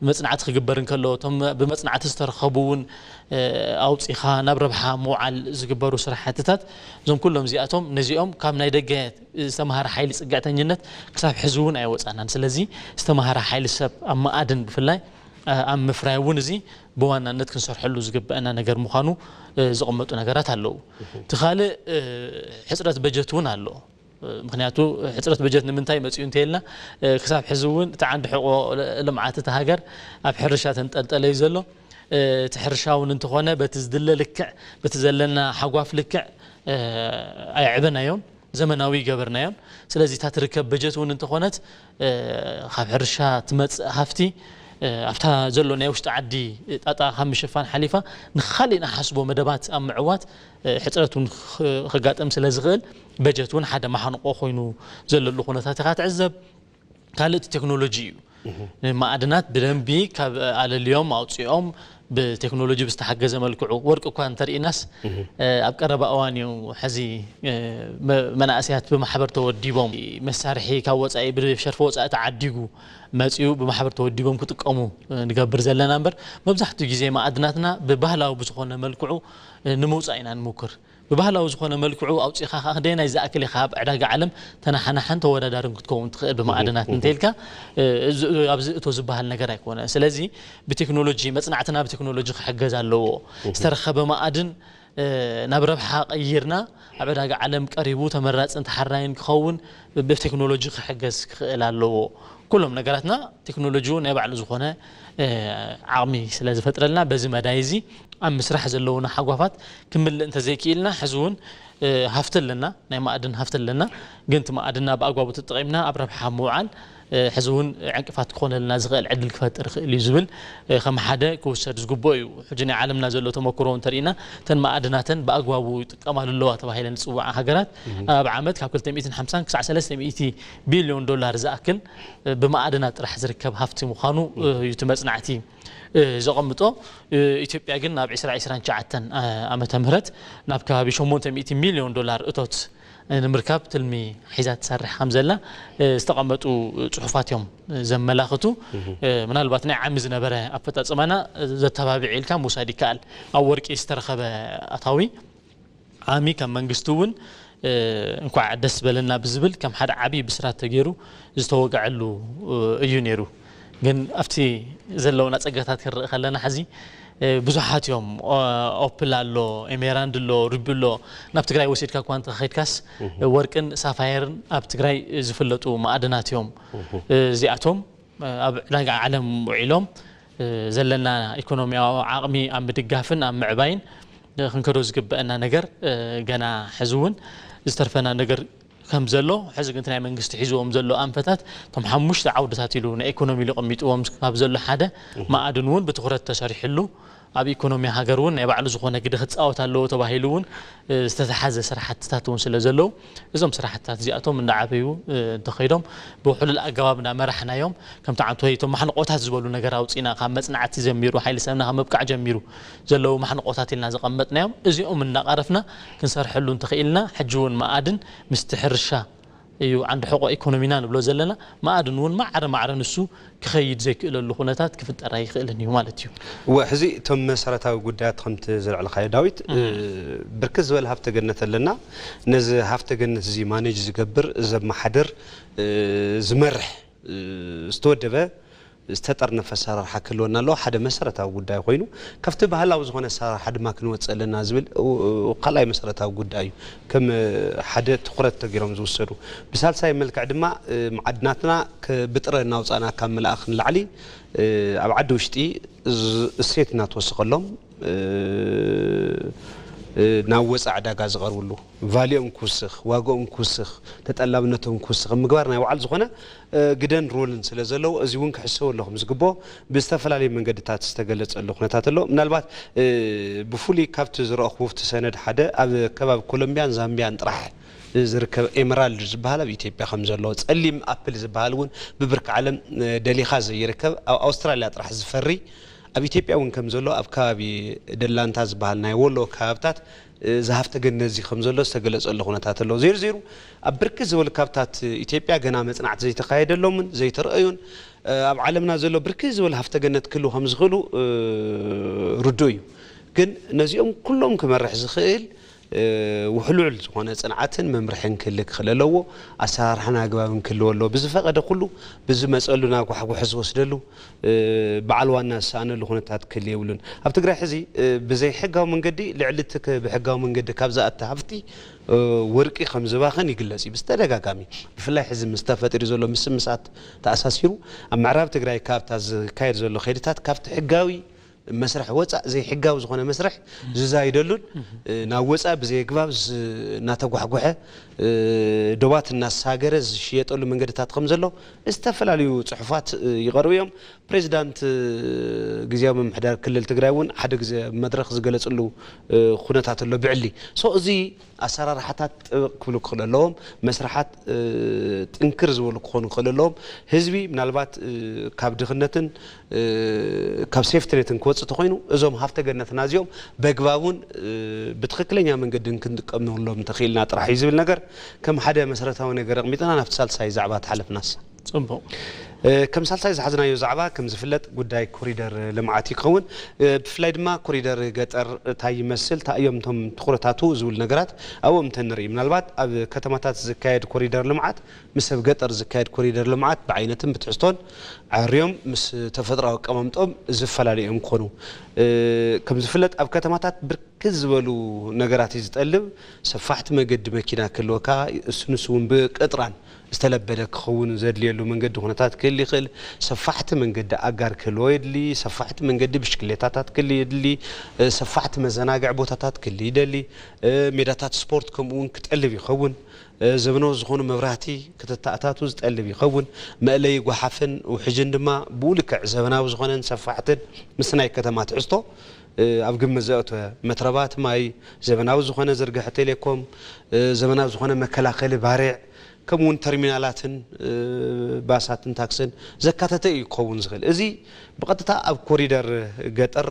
መፅናዕቲ ክግበር እንከሎ እቶም ብመፅናዕቲ ዝተረኸቡ እውን ኣውፂኻ ናብ ረብሓ ምውዓል ዝግበሩ ስራሕትታት እዞም ኩሎም እዚኣቶም ነዚኦም ካብ ናይ ደገ ዝተምሃረ ሓይሊ ፅግዕተኝነት ክሳብ ሕዚ እውን ኣይወፃናን። ስለዚ ዝተምሃረ ሓይሊ ሰብ ኣብ ማእድን ብፍላይ ኣብ ምፍራይ እውን እዚ ብዋናነት ክንሰርሐሉ ዝግበአና ነገር ምዃኑ ዝቕመጡ ነገራት ኣለዉ። እቲ ካልእ ሕፅረት በጀት እውን ኣሎ። ምክንያቱ ሕፅረት በጀት ንምንታይ መፅኡ እንተይልና፣ ክሳብ ሕዚ እውን እቲ ዓንዲ ሕቆ ልምዓት እቲ ሃገር ኣብ ሕርሻ ተንጠልጠለ እዩ ዘሎ። እቲ ሕርሻ እውን እንተኾነ በቲ ዝድለ ልክዕ፣ በቲ ዘለና ሓጓፍ ልክዕ ኣየዕበናዮን፣ ዘመናዊ ይገበርናዮን። ስለዚ እታ ትርከብ በጀት እውን እንተኾነት ካብ ሕርሻ ትመፅእ ሃፍቲ ኣብታ ዘሎ ናይ ውሽጢ ዓዲ ጣጣ ካብ ምሽፋን ሓሊፋ ንካሊእ ንሓስቦ መደባት ኣብ ምዕዋት ሕፅረት እውን ከጋጥም ስለ ዝኽእል በጀት እውን ሓደ ማሓንቆ ኮይኑ ዘለሉ ኩነታት ኢኻ ትዕዘብ። ካልእ እቲ ቴክኖሎጂ እዩ። ማዕድናት ብደንቢ ካብ ኣለልዮም ኣውፅኦም ብቴክኖሎጂ ብዝተሓገዘ መልክዑ፣ ወርቂ እኳ እንተርኢናስ ኣብ ቀረባ እዋን እዩ። ሕዚ መናእሰያት ብማሕበር ተወዲቦም መሳርሒ ካብ ወፃኢ ብሸርፊ ወፃኢ ተዓዲጉ መፂኡ ብማሕበር ተወዲቦም ክጥቀሙ ንገብር ዘለና እምበር፣ መብዛሕትኡ ግዜ ማዕድናትና ብባህላዊ ብዝኾነ መልክዑ ንምውፃእ ኢና ንሙክር። ብባህላዊ ዝኾነ መልክዑ ኣውፂኻ ከዓ ክንደየናይ ዝኣክል ኢኻ ኣብ ዕዳጋ ዓለም ተናሓናሕን ተወዳዳርን ክትከውን ትኽእል ብማዕድናት እንተኢልካ ኣብዚ እቶ ዝበሃል ነገር ኣይኮነ። ስለዚ ብቴክኖሎጂ፣ መፅናዕትና ብቴክኖሎጂ ክሕገዝ ኣለዎ። ዝተረኸበ ማዕድን ናብ ረብሓ ቀይርና ኣብ ዕዳጋ ዓለም ቀሪቡ ተመራፅን ተሓራይን ክኸውን ብቴክኖሎጂ ክሕገዝ ክኽእል ኣለዎ። ኩሎም ነገራትና ቴክኖሎጂ እውን ናይ ባዕሉ ዝኾነ ዓቕሚ ስለ ዝፈጥረልና በዚ መዳይ እዚ ኣብ ምስራሕ ዘለውና ሓጓፋት ክምልእ እንተዘይክኢልና ሕዚ እውን ሃፍቲ ኣለና፣ ናይ ማዕድን ሃፍቲ ኣለና። ግን እቲ ማዕድና ብኣግባቡ ተጠቒምና ኣብ ረብሓ ምውዓል ሕዚ እውን ዕንቅፋት ክኾነልና ዝኽእል ዕድል ክፈጥር ይኽእል እዩ ዝብል ከም ሓደ ክውሰድ ዝግብኦ እዩ። ሕጂ ናይ ዓለምና ዘሎ ተመክሮ እንተርኢና እተን ማዕድናተን ብኣግባቡ ይጥቀማሉ ኣለዋ ተባሂለን ዝፅውዓ ሃገራት ኣብ ዓመት ካብ ክልተ ሚእትን ሓምሳን ክሳዕ ሰለስተ ሚእቲ ቢልዮን ዶላር ዝኣክል ብማዕድናት ጥራሕ ዝርከብ ሃፍቲ ምዃኑ እዩ እቲ መፅናዕቲ ዘቐምጦ። ኢትዮጵያ ግን ናብ ዕስራ ዕስራን ትሽዓተን ዓመተ ምህረት ናብ ከባቢ ሸሞንተ ሚእቲ ሚልዮን ዶላር እቶት ንምርካብ ትልሚ ሒዛ ትሰርሕ ከም ዘላ ዝተቐመጡ ፅሑፋት እዮም ዘመላኽቱ። ምናልባት ናይ ዓሚ ዝነበረ ኣፈፃፅማና ዘተባብዕ ኢልካ ምውሳድ ይከኣል። ኣብ ወርቂ ዝተረኸበ ኣታዊ ዓሚ ከም መንግስቲ እውን እንኳዕ ደስ በለና ብዝብል ከም ሓደ ዓብዪ ብስራት ተገይሩ ዝተወግዐሉ እዩ ነይሩ። ግን ኣብቲ ዘለውና ፀጋታት ክንርኢ ከለና ሕዚ ብዙሓት እዮም። ኦፕል ኣሎ፣ ኤሜራንድ ኣሎ፣ ሩቢ ኣሎ። ናብ ትግራይ ወሲድካ እኳ እንተኸድካስ ወርቅን ሳፋየርን ኣብ ትግራይ ዝፍለጡ ማዕድናት እዮም። እዚኣቶም ኣብ ዕዳጋ ዓለም ውዒሎም ዘለና ኢኮኖሚያዊ ዓቕሚ ኣብ ምድጋፍን ኣብ ምዕባይን ክንከዶ ዝግበአና ነገር ገና ሕዚ እውን ዝተርፈና ነገር ከም ዘሎ፣ ሕዚ ግን እቲ ናይ መንግስቲ ሒዝዎም ዘሎ ኣንፈታት እቶም ሓሙሽተ ዓውድታት ኢሉ ናይ ኢኮኖሚ ኢሉ ቀሚጥዎም ካብ ዘሎ ሓደ ማዕድን እውን ብትኹረት ተሰሪሕሉ ኣብ ኢኮኖሚ ሃገር እውን ናይ ባዕሉ ዝኾነ ግደ ክፃወት ኣለዎ ተባሂሉ እውን ዝተተሓዘ ስራሕትታት እውን ስለ ዘለዉ እዞም ስራሕትታት እዚኣቶም እንዳዓበዩ እንተኸይዶም ብውሕሉል ኣገባብ እንዳመራሕናዮም ከምቲ ዓንቶ እቶም ማሕንቆታት ዝበሉ ነገር ኣውፂና ካብ መፅናዕቲ ጀሚሩ ሓይሊ ሰብና ካብ ምብቃዕ ጀሚሩ ዘለዉ ማሕንቆታት ኢልና ዘቐመጥናዮም እዚኦም እንዳቐረፍና ክንሰርሐሉ እንተኽኢልና ሕጂ እውን መኣድን ምስቲ ሕርሻ እዩ ዓንዲ ሕቆ ኢኮኖሚና ንብሎ ዘለና። መኣድን እውን ማዕረ ማዕረ ንሱ ክኸይድ ዘይክእለሉ ኩነታት ክፍጠር ኣይኽእልን እዩ ማለት እዩ። እወ ሕዚ እቶም መሰረታዊ ጉዳያት ከምቲ ዘልዕልካዮ ዳዊት፣ ብርክት ዝበለ ሃፍተ ገነት ኣለና። ነዚ ሃፍተ ገነት እዚ ማኔጅ ዝገብር፣ ዘመሓድር፣ ዝመርሕ ዝተወደበ ዝተጠርነፈ ኣሰራርሓ ክህልወና ኣለዎ ሓደ መሰረታዊ ጉዳይ ኮይኑ ካብቲ ባህላዊ ዝኾነ ኣሰራርሓ ድማ ክንወፅእ ኣለና ዝብል ካልኣይ መሰረታዊ ጉዳይ እዩ። ከም ሓደ ትኹረት ተገይሮም ዝውሰዱ ብሳልሳይ መልክዕ ድማ መዓድናትና ብጥረ እናውፃእና ካብ ምልኣኽ ንላዕሊ ኣብ ዓዲ ውሽጢ እሴት እናተወሰኸሎም ናብ ወፃኢ ዕዳጋ ዝቐርብሉ ቫሊኦም ክውስኽ ዋጋኦም ክውስኽ ተጠላብነቶም ክውስኽ ምግባር ናይ ባዕሉ ዝኾነ ግደን ሮልን ስለ ዘለዎ እዚ እውን ክሕሰበሉ ከም ዝግብኦ ብዝተፈላለዩ መንገድታት ዝተገለፀሉ ኩነታት ኣሎ። ምናልባት ብፍሉይ ካብቲ ዝረእኹ እቲ ሰነድ ሓደ ኣብ ከባቢ ኮሎምቢያን ዛምቢያን ጥራሕ ዝርከብ ኤመራልድ ዝበሃል ኣብ ኢትዮጵያ ከም ዘሎ ፀሊም ኣፕል ዝበሃል እውን ብብርኪ ዓለም ደሊኻ ዘይርከብ ኣብ ኣውስትራሊያ ጥራሕ ዝፈሪ ኣብ ኢትዮጵያ እውን ከም ዘሎ ኣብ ከባቢ ደላንታ ዝበሃል ናይ ወሎ ከባብታት እዚ ሃፍተ ገነት እዚ ከም ዘሎ ዝተገለፀሉ ኩነታት ኣሎ። ዜሩ ዜሩ ኣብ ብርክት ዝበሉ ካብታት ኢትዮጵያ ገና መፅናዕቲ ዘይተካየደሎምን ዘይተረኣዩን ኣብ ዓለምና ዘሎ ብርክት ዝበሉ ሃፍተ ገነት ክህልው ከም ዝኽእሉ ርዱእ እዩ። ግን ነዚኦም ኩሎም ክመርሕ ዝኽእል ውሕሉል ዝኾነ ጽንዓትን መምርሕን ክህሊ ክኽእል ኣለዎ። ኣሰራርሓን ኣግባብን ክህልዎ ኣለዎ። ብዝፈቐደ ኩሉ ብዝመጸሉ ናብ ጓሕጓሕ ዝወስደሉ፣ በዓል ዋና ዝሰኣነሉ ኩነታት ክህሊ የብሉን። ኣብ ትግራይ ሕዚ ብዘይ ሕጋዊ መንገዲ ልዕሊ እቲ ብሕጋዊ መንገዲ ካብ ዝኣቲ ሃፍቲ ወርቂ ከም ዝባኽን ይግለጽ እዩ ብዝተደጋጋሚ። ብፍላይ ሕዚ ምስ ተፈጢሩ ዘሎ ምስምሳት ተኣሳሲሩ ኣብ ምዕራብ ትግራይ ካብታ ዝካየድ ዘሎ ከይድታት ካብቲ ሕጋዊ መስርሕ ወፃእ ዘይሕጋዊ ዝኾነ መስርሕ ዝዛይደሉን ናብ ወፃእ ብዘይ ኣግባብ እናተጓሕጎሐ ዶባት እናሳገረ ዝሽየጠሉ መንገድታት ከም ዘሎ ዝተፈላለዩ ፅሑፋት ይቐርቡ እዮም። ፕሬዚዳንት ግዜያዊ ምምሕዳር ክልል ትግራይ እውን ሓደ ግዜ መድረክ ዝገለፅሉ ኩነታት ኣሎ ብዕሊ ሶ እዚ ኣሰራርሓታት ጥብቕ ክብሉ ክኽእሉ ኣለዎም። መስርሓት ጥንክር ዝበሉ ክኾኑ ክኽእሉ ኣለዎም። ህዝቢ ምናልባት ካብ ድኽነትን ካብ ሴፍትኔትን ክወፅእ ተኾይኑ እዞም ሃፍተ ገነትና እዚኦም በግባቡን ብትኽክለኛ መንገድን ክንጥቀመሎም እንተኽኢልና ጥራሕ እዩ ዝብል ነገር ከም ሓደ መሰረታዊ ነገር ኣቕሚጥና ናብቲ ሳልሳይ ዛዕባ ተሓለፍናስ። ፅቡቕ። ከም ሳልሳይ ዝሓዝናዮ ዛዕባ ከም ዝፍለጥ ጉዳይ ኮሪደር ልምዓት እዩ ክኸውን። ብፍላይ ድማ ኮሪደር ገጠር እንታይ ይመስል፣ እንታይ እዮም እቶም ትኹረታቱ ዝብል ነገራት ኣብኡ እንተንርኢ ምናልባት ኣብ ከተማታት ዝካየድ ኮሪደር ልምዓት ምስ ኣብ ገጠር ዝካየድ ኮሪደር ልምዓት ብዓይነትን ብትሕዝቶን ዓርዮም ምስ ተፈጥራዊ ኣቀማምጦም ዝፈላለዩ እዮም ክኾኑ። ከም ዝፍለጥ ኣብ ከተማታት ብርክት ዝበሉ ነገራት እዩ ዝጠልብ። ሰፋሕቲ መገዲ መኪና ክህልወካ እሱ ንሱ እውን ብቅጥራን ዝተለበደ ክኸውን ዘድልየሉ መንገዲ ኩነታት ክህል ይኽእል። ሰፋሕቲ መንገዲ ኣጋር ክህልዎ የድሊ። ሰፋሕቲ መንገዲ ብሽክሌታታት ክህል የድሊ። ሰፋሕቲ መዘናግዒ ቦታታት ክህል ይደሊ። ሜዳታት ስፖርት ከምኡ እውን ክጠልብ ይኸውን። ዘበናዊ ዝኾኑ መብራህቲ ክትተኣታቱ ዝጠልብ ይኸውን። መእለዪ ጓሓፍን ውሕጅን ድማ ብኡ ልክዕ ዘበናዊ ዝኾነን ሰፋሕትን ምስ ናይ ከተማ ትሕዝቶ ኣብ ግምት ዘእተወ መትረባት ማይ፣ ዘበናዊ ዝኾነ ዝርግሐ ቴሌኮም፣ ዘበናዊ ዝኾነ መከላኸሊ ባርዕ ከምኡ እውን ተርሚናላትን ባሳትን ታክስን ዘካተተ እዩ ክኸውን ዝኽእል። እዚ ብቐጥታ ኣብ ኮሪደር ገጠር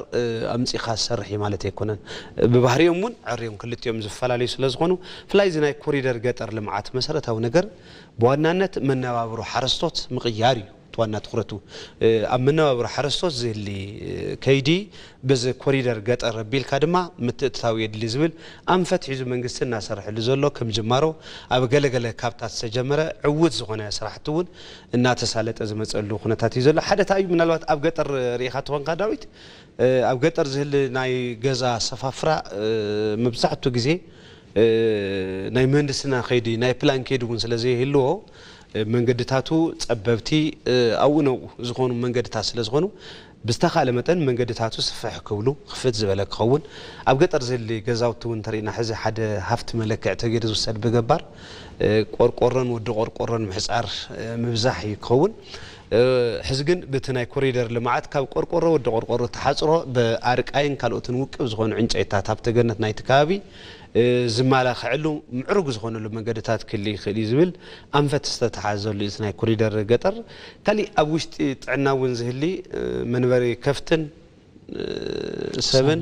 ኣምጺኻ ዝሰርሕ እዩ ማለት ኣይኮነን። ብባህሪኦም እውን ዕርዮም ክልቲኦም ዝፈላለዩ ስለ ዝኾኑ ብፍላይ እዚ ናይ ኮሪደር ገጠር ልምዓት መሰረታዊ ነገር ብዋናነት መነባብሮ ሓረስቶት ምቕያር እዩ። እቲ ዋና ትኹረቱ ኣብ መነባብሮ ሓረስቶት ዝህሊ ከይዲ በዚ ኮሪደር ገጠር ኣቢልካ ድማ ምትእትታው የድሊ ዝብል ኣንፈት ሒዙ መንግስቲ እናሰርሐሉ ዘሎ ከም ጅማሮ ኣብ ገለገለ ካብታ ዝተጀመረ ዕዉት ዝኾነ ስራሕቲ እውን እናተሳለጠ ዝመፀሉ ኩነታት እዩ ዘሎ። ሓደ እንታይ እዩ ምናልባት ኣብ ገጠር ርኢኻ ትኾንካ ዳዊት ኣብ ገጠር ዝህሊ ናይ ገዛ ኣሰፋፍራ መብዛሕቱ ግዜ ናይ ምህንድስና ከይዲ ናይ ፕላን ከይዲ እውን ስለ ዘይህልዎ መንገድታቱ ፀበብቲ ኣብኡ ነብኡ ዝኾኑ መንገድታት ስለ ዝኾኑ ብዝተኻእለ መጠን መንገድታቱ ስፍሕ ክብሉ ክፍት ዝበለ ክኸውን ኣብ ገጠር ዝህሊ ገዛውቲ እውን እንተሪእና ሕዚ ሓደ ሃፍቲ መለክዕ ተገይሩ ዝውሰድ ብገባር ቆርቆሮን ወዲ ቆርቆሮን ምሕፃር ምብዛሕ እዩ ክኸውን ሕዚ ግን ብቲ ናይ ኮሪደር ልምዓት ካብ ቆርቆሮ ወዲ ቆርቆሮ ተሓፅሮ ብኣርቃይን ካልኦትን ውቅብ ዝኾኑ ዕንጨይታት ሃብተ ገነት ናይቲ ከባቢ ዝማላኸዐሉ ምዕሩግ ዝኾነሉ መንገድታት ክህሊ ይኽእል እዩ ዝብል ኣንፈት ዝተተሓዘሉ እዩ እቲ ናይ ኮሪደር ገጠር። ካሊእ ኣብ ውሽጢ ጥዕና እውን ዝህሊ መንበሪ ከፍትን ሰብን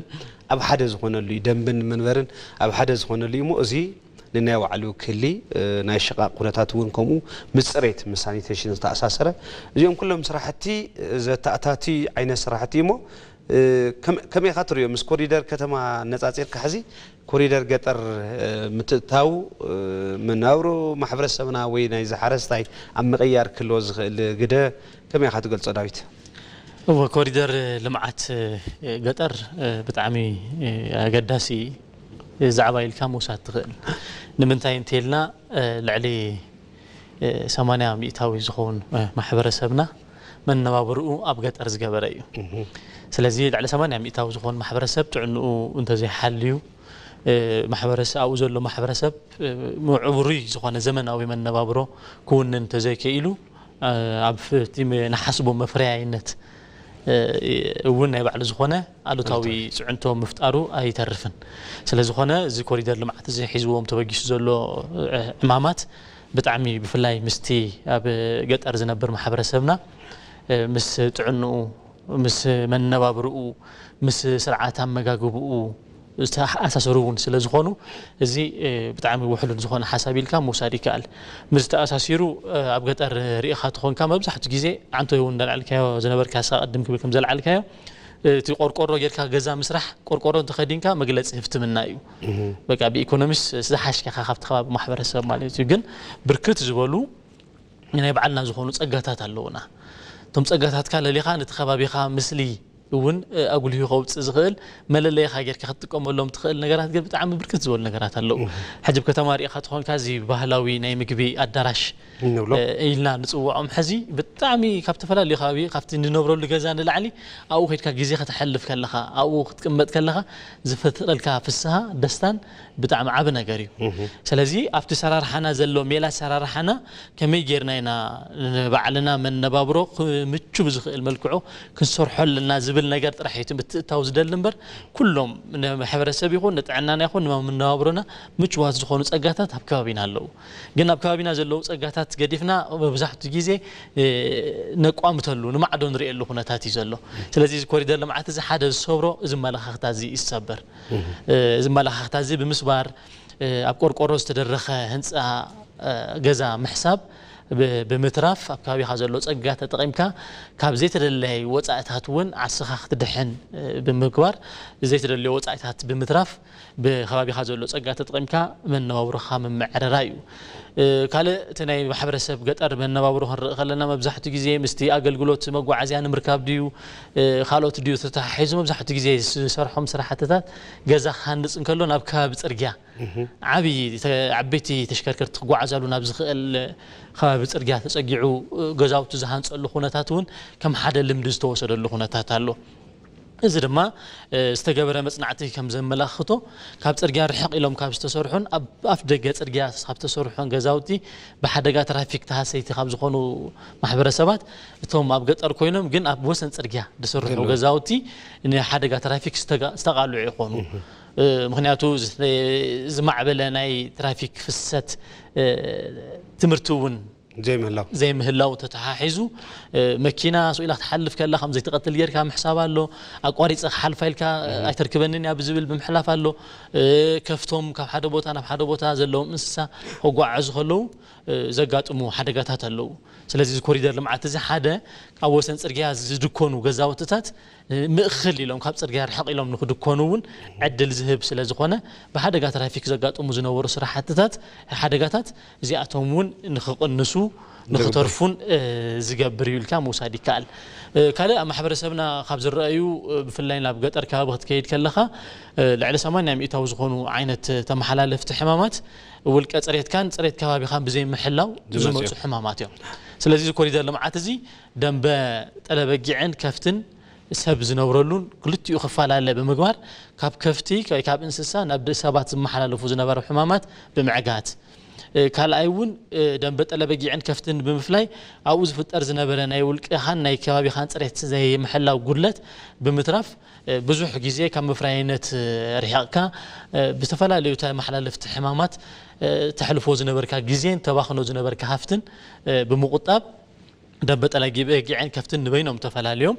ኣብ ሓደ ዝኾነሉ እዩ። ደንብን መንበርን ኣብ ሓደ ዝኾነሉ እዩ እሞ እዚ ንናይ ባዕሉ ክሊ ናይ ሽቓቕ ኩነታት እውን ከምኡ ምስ ፅሬት ምስ ሳኒቴሽን ዝተኣሳሰረ እዚኦም ኩሎም ስራሕቲ ዘተኣታቲ ዓይነት ስራሕቲ እሞ ከመይ ኢኻ ትሪኦ ምስ ኮሪደር ከተማ ነፃፂርካ ሕዚ ኮሪደር ገጠር ምትእታው መናብሮ ማሕበረሰብና ወይ ናይዚ ሓረስታይ ኣብ ምቕያር ክህልዎ ዝኽእል ግደ ከመይ ኢኻ ትገልፆ ዳዊት? እወ ኮሪደር ልምዓት ገጠር ብጣዕሚ ኣገዳሲ ዛዕባ ኢልካ ምውሳድ ትኽእል። ንምንታይ እንተልና ልዕሊ ሰማንያ ሚእታዊ ዝኸውን ማሕበረሰብና መነባብርኡ ኣብ ገጠር ዝገበረ እዩ። ስለዚ ልዕሊ ሰማንያ ሚእታዊ ዝኾን ማሕበረሰብ ጥዕንኡ እንተዘይሓልዩ ማሕበረሰብ ኣብኡ ዘሎ ማሕበረሰብ ምዕቡሩይ ዝኾነ ዘመናዊ መነባብሮ ክውንን እንተዘይከኢሉ ኣብ እቲ ንሓስቦ መፍረያይነት እውን ናይ ባዕሉ ዝኾነ ኣሉታዊ ፅዕንቶ ምፍጣሩ ኣይተርፍን። ስለዝኾነ እዚ ኮሪደር ልምዓት እዚ ሒዝዎም ተበጊሱ ዘሎ ዕማማት ብጣዕሚ ብፍላይ ምስቲ ኣብ ገጠር ዝነብር ማሕበረሰብና ምስ ጥዕንኡ ምስ መነባብርኡ ምስ ስርዓት ኣመጋግብኡ ዝተኣሳሰሩ እውን ስለ ዝኾኑ እዚ ብጣዕሚ ውሕሉል ዝኾነ ሓሳብ ኢልካ ምውሳድ ይከኣል። ምስ ተኣሳሲሩ ኣብ ገጠር ርኢኻ ትኾንካ መብዛሕቱ ግዜ ዓንቶ እውን እንዳልዓልካዮ ዝነበርካ ሳ ቅድም ክብል ከም ዘልዓልካዮ እቲ ቆርቆሮ ጌርካ ገዛ ምስራሕ፣ ቆርቆሮ እንተኸዲንካ መግለፂ ህፍትምና እዩ። በቃ ብኢኮኖሚስ ዝሓሽካ ኢኻ ካብቲ ከባቢ ማሕበረሰብ ማለት እዩ። ግን ብርክት ዝበሉ ናይ ባዕልና ዝኾኑ ጸጋታት ኣለዉና። እቶም ጸጋታትካ ለሊኻ ነቲ ከባቢኻ ምስሊ እውን ኣጉልሁ ከውፅእ ዝኽእል፣ መለለይኻ ጌርካ ክትጥቀመሎም ትኽእል ነገራት ግን ብጣዕሚ ብርክት ዝበሉ ነገራት ኣለዉ። ሕጂ ኣብ ከተማ ሪኢኻ ተኾንካ፣ እዚ ባህላዊ ናይ ምግቢ ኣዳራሽ ንብሎ። ኢልና ንፅውዖም፣ ሕዚ ብጣዕሚ ካብ ዝተፈላለዩ ከባቢ ካብቲ ንነብረሉ ገዛ ንላዕሊ ኣብኡ ከድካ ግዜ ከተሕልፍ ከለኻ፣ ኣብኡ ክትቅመጥ ከለኻ ዝፈጥረልካ ፍስሃ፣ ደስታን ብጣዕሚ ዓቢ ነገር እዩ። ስለዚ ኣብቲ ሰራርሓና ዘሎ ሜላ ሰራርሓና ከመይ ጌርና ኢና ንባዕልና መነባብሮ ክምቹ ብዝኽእል መልክዑ ክንሰርሖ ኣለና ዝብል ነገር ጥራሕ እዩ እቲ ምትእታው ዝደሊ እምበር፣ ኩሎም ንማሕበረሰብ ይኹን ንጥዕናና ይኹን ንመነባብሮና ምቹዋት ዝኾኑ ጸጋታት ኣብ ከባቢና ኣለዉ። ግን ኣብ ከባቢና ዘለዉ ጸጋታት ገዲፍና መብዛሕትኡ ግዜ ነቋምተሉ፣ ንማዕዶ ንርእየሉ ኩነታት እዩ ዘሎ። ስለዚ እዚ ኮሪደር ልምዓት እዚ ሓደ ዝሰብሮ እዚ ኣመለኻኽታ እዚ ይሰበር። እዚ ኣመለኻኽታ እዚ ብምስባር ኣብ ቆርቆሮ ዝተደረኸ ህንፃ ገዛ ምሕሳብ ብምትራፍ፣ ኣብ ከባቢኻ ዘሎ ፀጋ ተጠቒምካ ካብ ዘይተደለየ ወፃእታት እውን ዓርስኻ ክትድሕን ብምግባር፣ ዘይተደለየ ወፃእታት ብምትራፍ ብከባቢኻ ዘሎ ፀጋ ተጠቒምካ መነባብሮኻ ምምዕርራይ እዩ። ካልእ እቲ ናይ ማሕበረሰብ ገጠር መነባብሮ ክንርኢ ከለና፣ መብዛሕትኡ ግዜ ምስቲ ኣገልግሎት መጓዓዝያ ንምርካብ ድዩ ካልኦት ድዩ ተተሓሒዙ፣ መብዛሕትኡ ግዜ ዝሰርሖም ስራሕትታት፣ ገዛ ክሃንፅ እንከሎ ናብ ከባቢ ፅርግያ ዓብይ ዓበይቲ ተሽከርከርቲ ክጓዓዛሉ ናብ ዝኽእል ከባቢ ፅርግያ ተፀጊዑ ገዛውቲ ዝሃንፀሉ ኩነታት እውን ከም ሓደ ልምዲ ዝተወሰደሉ ኩነታት ኣሎ። እዚ ድማ ዝተገበረ መፅናዕቲ ከም ዘመላኽቶ፣ ካብ ፅርግያ ርሕቕ ኢሎም ካብ ዝተሰርሑን ኣብ ኣፍ ደገ ፅርግያ ካብ ዝተሰርሑን ገዛውቲ ብሓደጋ ትራፊክ ተሃሰይቲ ካብ ዝኾኑ ማሕበረሰባት፣ እቶም ኣብ ገጠር ኮይኖም ግን ኣብ ወሰን ፅርግያ ዝስርሑ ገዛውቲ ንሓደጋ ትራፊክ ዝተቃልዑ ይኾኑ። ምክንያቱ ዝማዕበለ ናይ ትራፊክ ፍሰት፣ ትምህርቲ እውን ዘይምህላው ዘይምህላው ተተሓሒዙ፣ መኪና ስቕ ኢላ ክትሓልፍ ከላ ከም ዘይትቐትል ጌርካ ምሕሳብ ኣሎ። ኣቋሪፀ ክሓልፋ ኢልካ ኣይተርክበንን እያ ብዝብል ብምሕላፍ ኣሎ። ከፍቶም ካብ ሓደ ቦታ ናብ ሓደ ቦታ ዘለዎም እንስሳ ከጓዓዕዙ ከለዉ ዘጋጥሙ ሓደጋታት ኣለዉ። ስለዚ እዚ ኮሪደር ልምዓት እዚ ሓደ ኣብ ወሰን ፅርግያ ዝድኮኑ ገዛውትታት ምእኽል ኢሎም ካብ ፅርግያ ርሕቕ ኢሎም ንክድኮኑ እውን ዕድል ዝህብ ስለ ዝኾነ፣ ብሓደጋ ትራፊክ ዘጋጥሙ ዝነበሩ ስራሕትታት፣ ሓደጋታት እዚኣቶም እውን ንክቕንሱ፣ ንክተርፉን ዝገብር እዩ ኢልካ ምውሳድ ይከኣል። ካልእ ኣብ ማሕበረሰብና ካብ ዝረኣዩ፣ ብፍላይ ናብ ገጠር ከባቢ ክትከይድ ከለኻ፣ ልዕሊ ሰማንያ ሚእታዊ ዝኾኑ ዓይነት ተመሓላለፍቲ ሕማማት ውልቀ ፅሬትካን ፅሬት ከባቢኻን ብዘይምሕላው ዝመፁ ሕማማት እዮም። ስለዚ እዚ ኮሪደር ልምዓት እዚ ደንበ ጠለበጊዕን ከፍትን ሰብ ዝነብረሉን ክልቲኡ ክፈላለ ብምግባር፣ ካብ ከፍቲ ወይ ካብ እንስሳ ናብ ደቂ ሰባት ዝመሓላለፉ ዝነበሩ ሕማማት ብምዕጋት፣ ካልኣይ እውን ደንበ ጠለበጊዕን ከፍትን ብምፍላይ ኣብኡ ዝፍጠር ዝነበረ ናይ ውልቅኻን ናይ ከባቢኻን ፅሬት ዘይምሕላው ጉድለት ብምትራፍ፣ ብዙሕ ግዜ ካብ ምፍራይነት ርሒቕካ ብዝተፈላለዩ ተመሓላለፍቲ ሕማማት ተሕልፎ ዝነበርካ ግዜን ተባኽኖ ዝነበርካ ሃፍትን ብምቑጣብ፣ ደንበ ጠለበጊዕን ከፍትን ንበይኖም ተፈላልዮም፣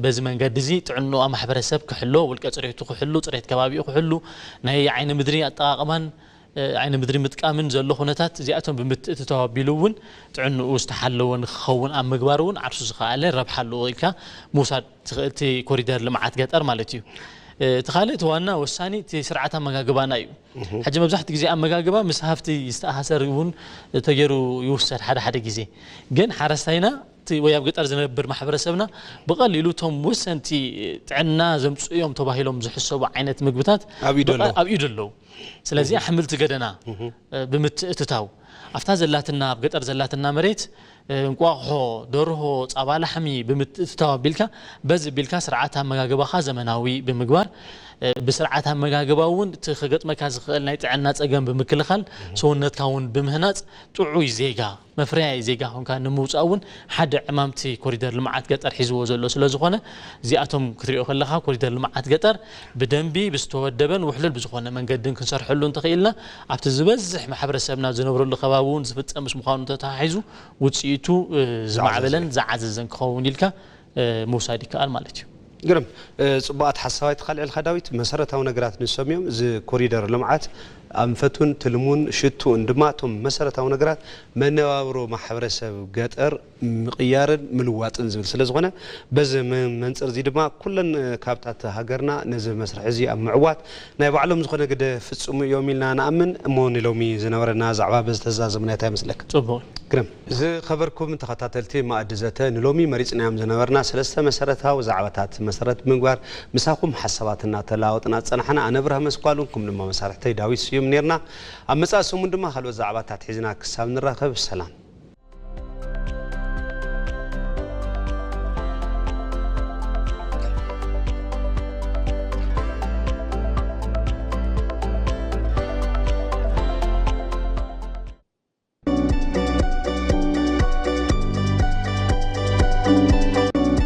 በዚ መንገዲ እዚ ጥዕንኡ ማሕበረሰብ ክሕሎ፣ ውልቀ ፅሬቱ ክሕሉ፣ ፅሬት ከባቢኡ ክሕሉ፣ ናይ ዓይኒ ምድሪ ኣጠቓቕማን ዓይኒ ምድሪ ምጥቃምን ዘሎ ኩነታት እዚኣቶም ብምትእትታው ኣቢሉ እውን ጥዕንኡ ዝተሓለወ ንክኸውን ኣብ ምግባር እውን ዓርሱ ዝኸኣለ ረብሓ ኣለዎ ኢልካ ምውሳድ ትኽእል፣ እቲ ኮሪደር ልምዓት ገጠር ማለት እዩ። እቲ ካልእ እቲ ዋና ወሳኒ እቲ ስርዓት ኣመጋግባና እዩ። ሕጂ መብዛሕትኡ ግዜ ኣመጋግባ ምስ ሃፍቲ ዝተኣሳሰር እውን ተገይሩ ይውሰድ ሓደ ሓደ ግዜ። ግን ሓረስታይና እቲ ወይ ኣብ ገጠር ዝነብር ማሕበረሰብና ብቐሊሉ እቶም ወሰንቲ ጥዕና ዘምፅኡ እዮም ተባሂሎም ዝሕሰቡ ዓይነት ምግብታት ኣብኡ ኢዱ ኣለዉ። ኣብኡ ኢዱ ኣለዉ። ስለዚ ኣሕምልቲ ገደና ብምትእትታው ኣብታ ዘላትና ኣብ ገጠር ዘላትና መሬት እንቋቑሖ፣ ደርሆ፣ ፃባ ላሕሚ ብምትእትታው ኣቢልካ በዚ ኣቢልካ ስርዓት ኣመጋግባኻ ዘመናዊ ብምግባር ብስርዓት ኣመጋግባ እውን እቲ ከገጥመካ ዝኽእል ናይ ጥዕና ፀገም ብምክልኻል ሰውነትካ እውን ብምህናፅ ጥዑይ ዜጋ መፍረያይ ዜጋ ኮንካ ንምውፃእ እውን ሓደ ዕማምቲ ኮሪደር ልምዓት ገጠር ሒዝዎ ዘሎ ስለ ዝኾነ እዚኣቶም ክትሪኦ ከለኻ ኮሪደር ልምዓት ገጠር ብደንቢ ብዝተወደበን ውሕሉል ብዝኾነ መንገድን ክንሰርሐሉ እንተኽኢልና ኣብቲ ዝበዝሕ ማሕበረሰብና ዝነብረሉ ከባቢ እውን ዝፍፀም ምስ ምዃኑ ተተሓሒዙ ውፅኢቱ ዝማዕበለን ዝዓዘዘን ክኸውን ኢልካ ምውሳድ ይከኣል ማለት እዩ። ግርም ፅቡቓት ሓሳባት ኢኻ ኣልዒልካ ዳዊት። መሰረታዊ ነገራት ንሶም እዮም። እዚ ኮሪደር ልምዓት ኣንፈቱን ትልሙን ሽትኡን ድማ እቶም መሰረታዊ ነገራት መነባብሮ ማሕበረሰብ ገጠር ምቕያርን ምልዋጥን ዝብል ስለ ዝኾነ፣ በዚ መ-፣ መንፅር እዚ ድማ ኩለን ካብታት ሃገርና ነዚ መስርሕ እዚ ኣብ ምዕዋት ናይ ባዕሎም ዝኾነ ግደ ፍፅሙ እዮም ኢልና ንኣምን። እሞ ንሎሚ ዝነበረና ዛዕባ በዚ ተዛዘምና እንታይ ይመስለካ? ጽቡቕ። ግርም። ዝኸበርኩም ተኸታተልቲ ማእዲ ዘተ፣ ንሎሚ መሪጽናዮም ዝነበርና ሰለስተ መሰረታዊ ዛዕባታት መሰረት ብምግባር ምሳኹም ሓሳባት እናተለዋወጥና ዝጸናሕና ኣነ ብርሃ መስኳሉን፣ ኩም ድማ መሳርሕተይ ዳዊት ስዩም ኔርና። ኣብ መጻኢ ሰሙን ድማ ካልኦት ዛዕባታት ሒዝና ክሳብ ንራኸብ ሰላም።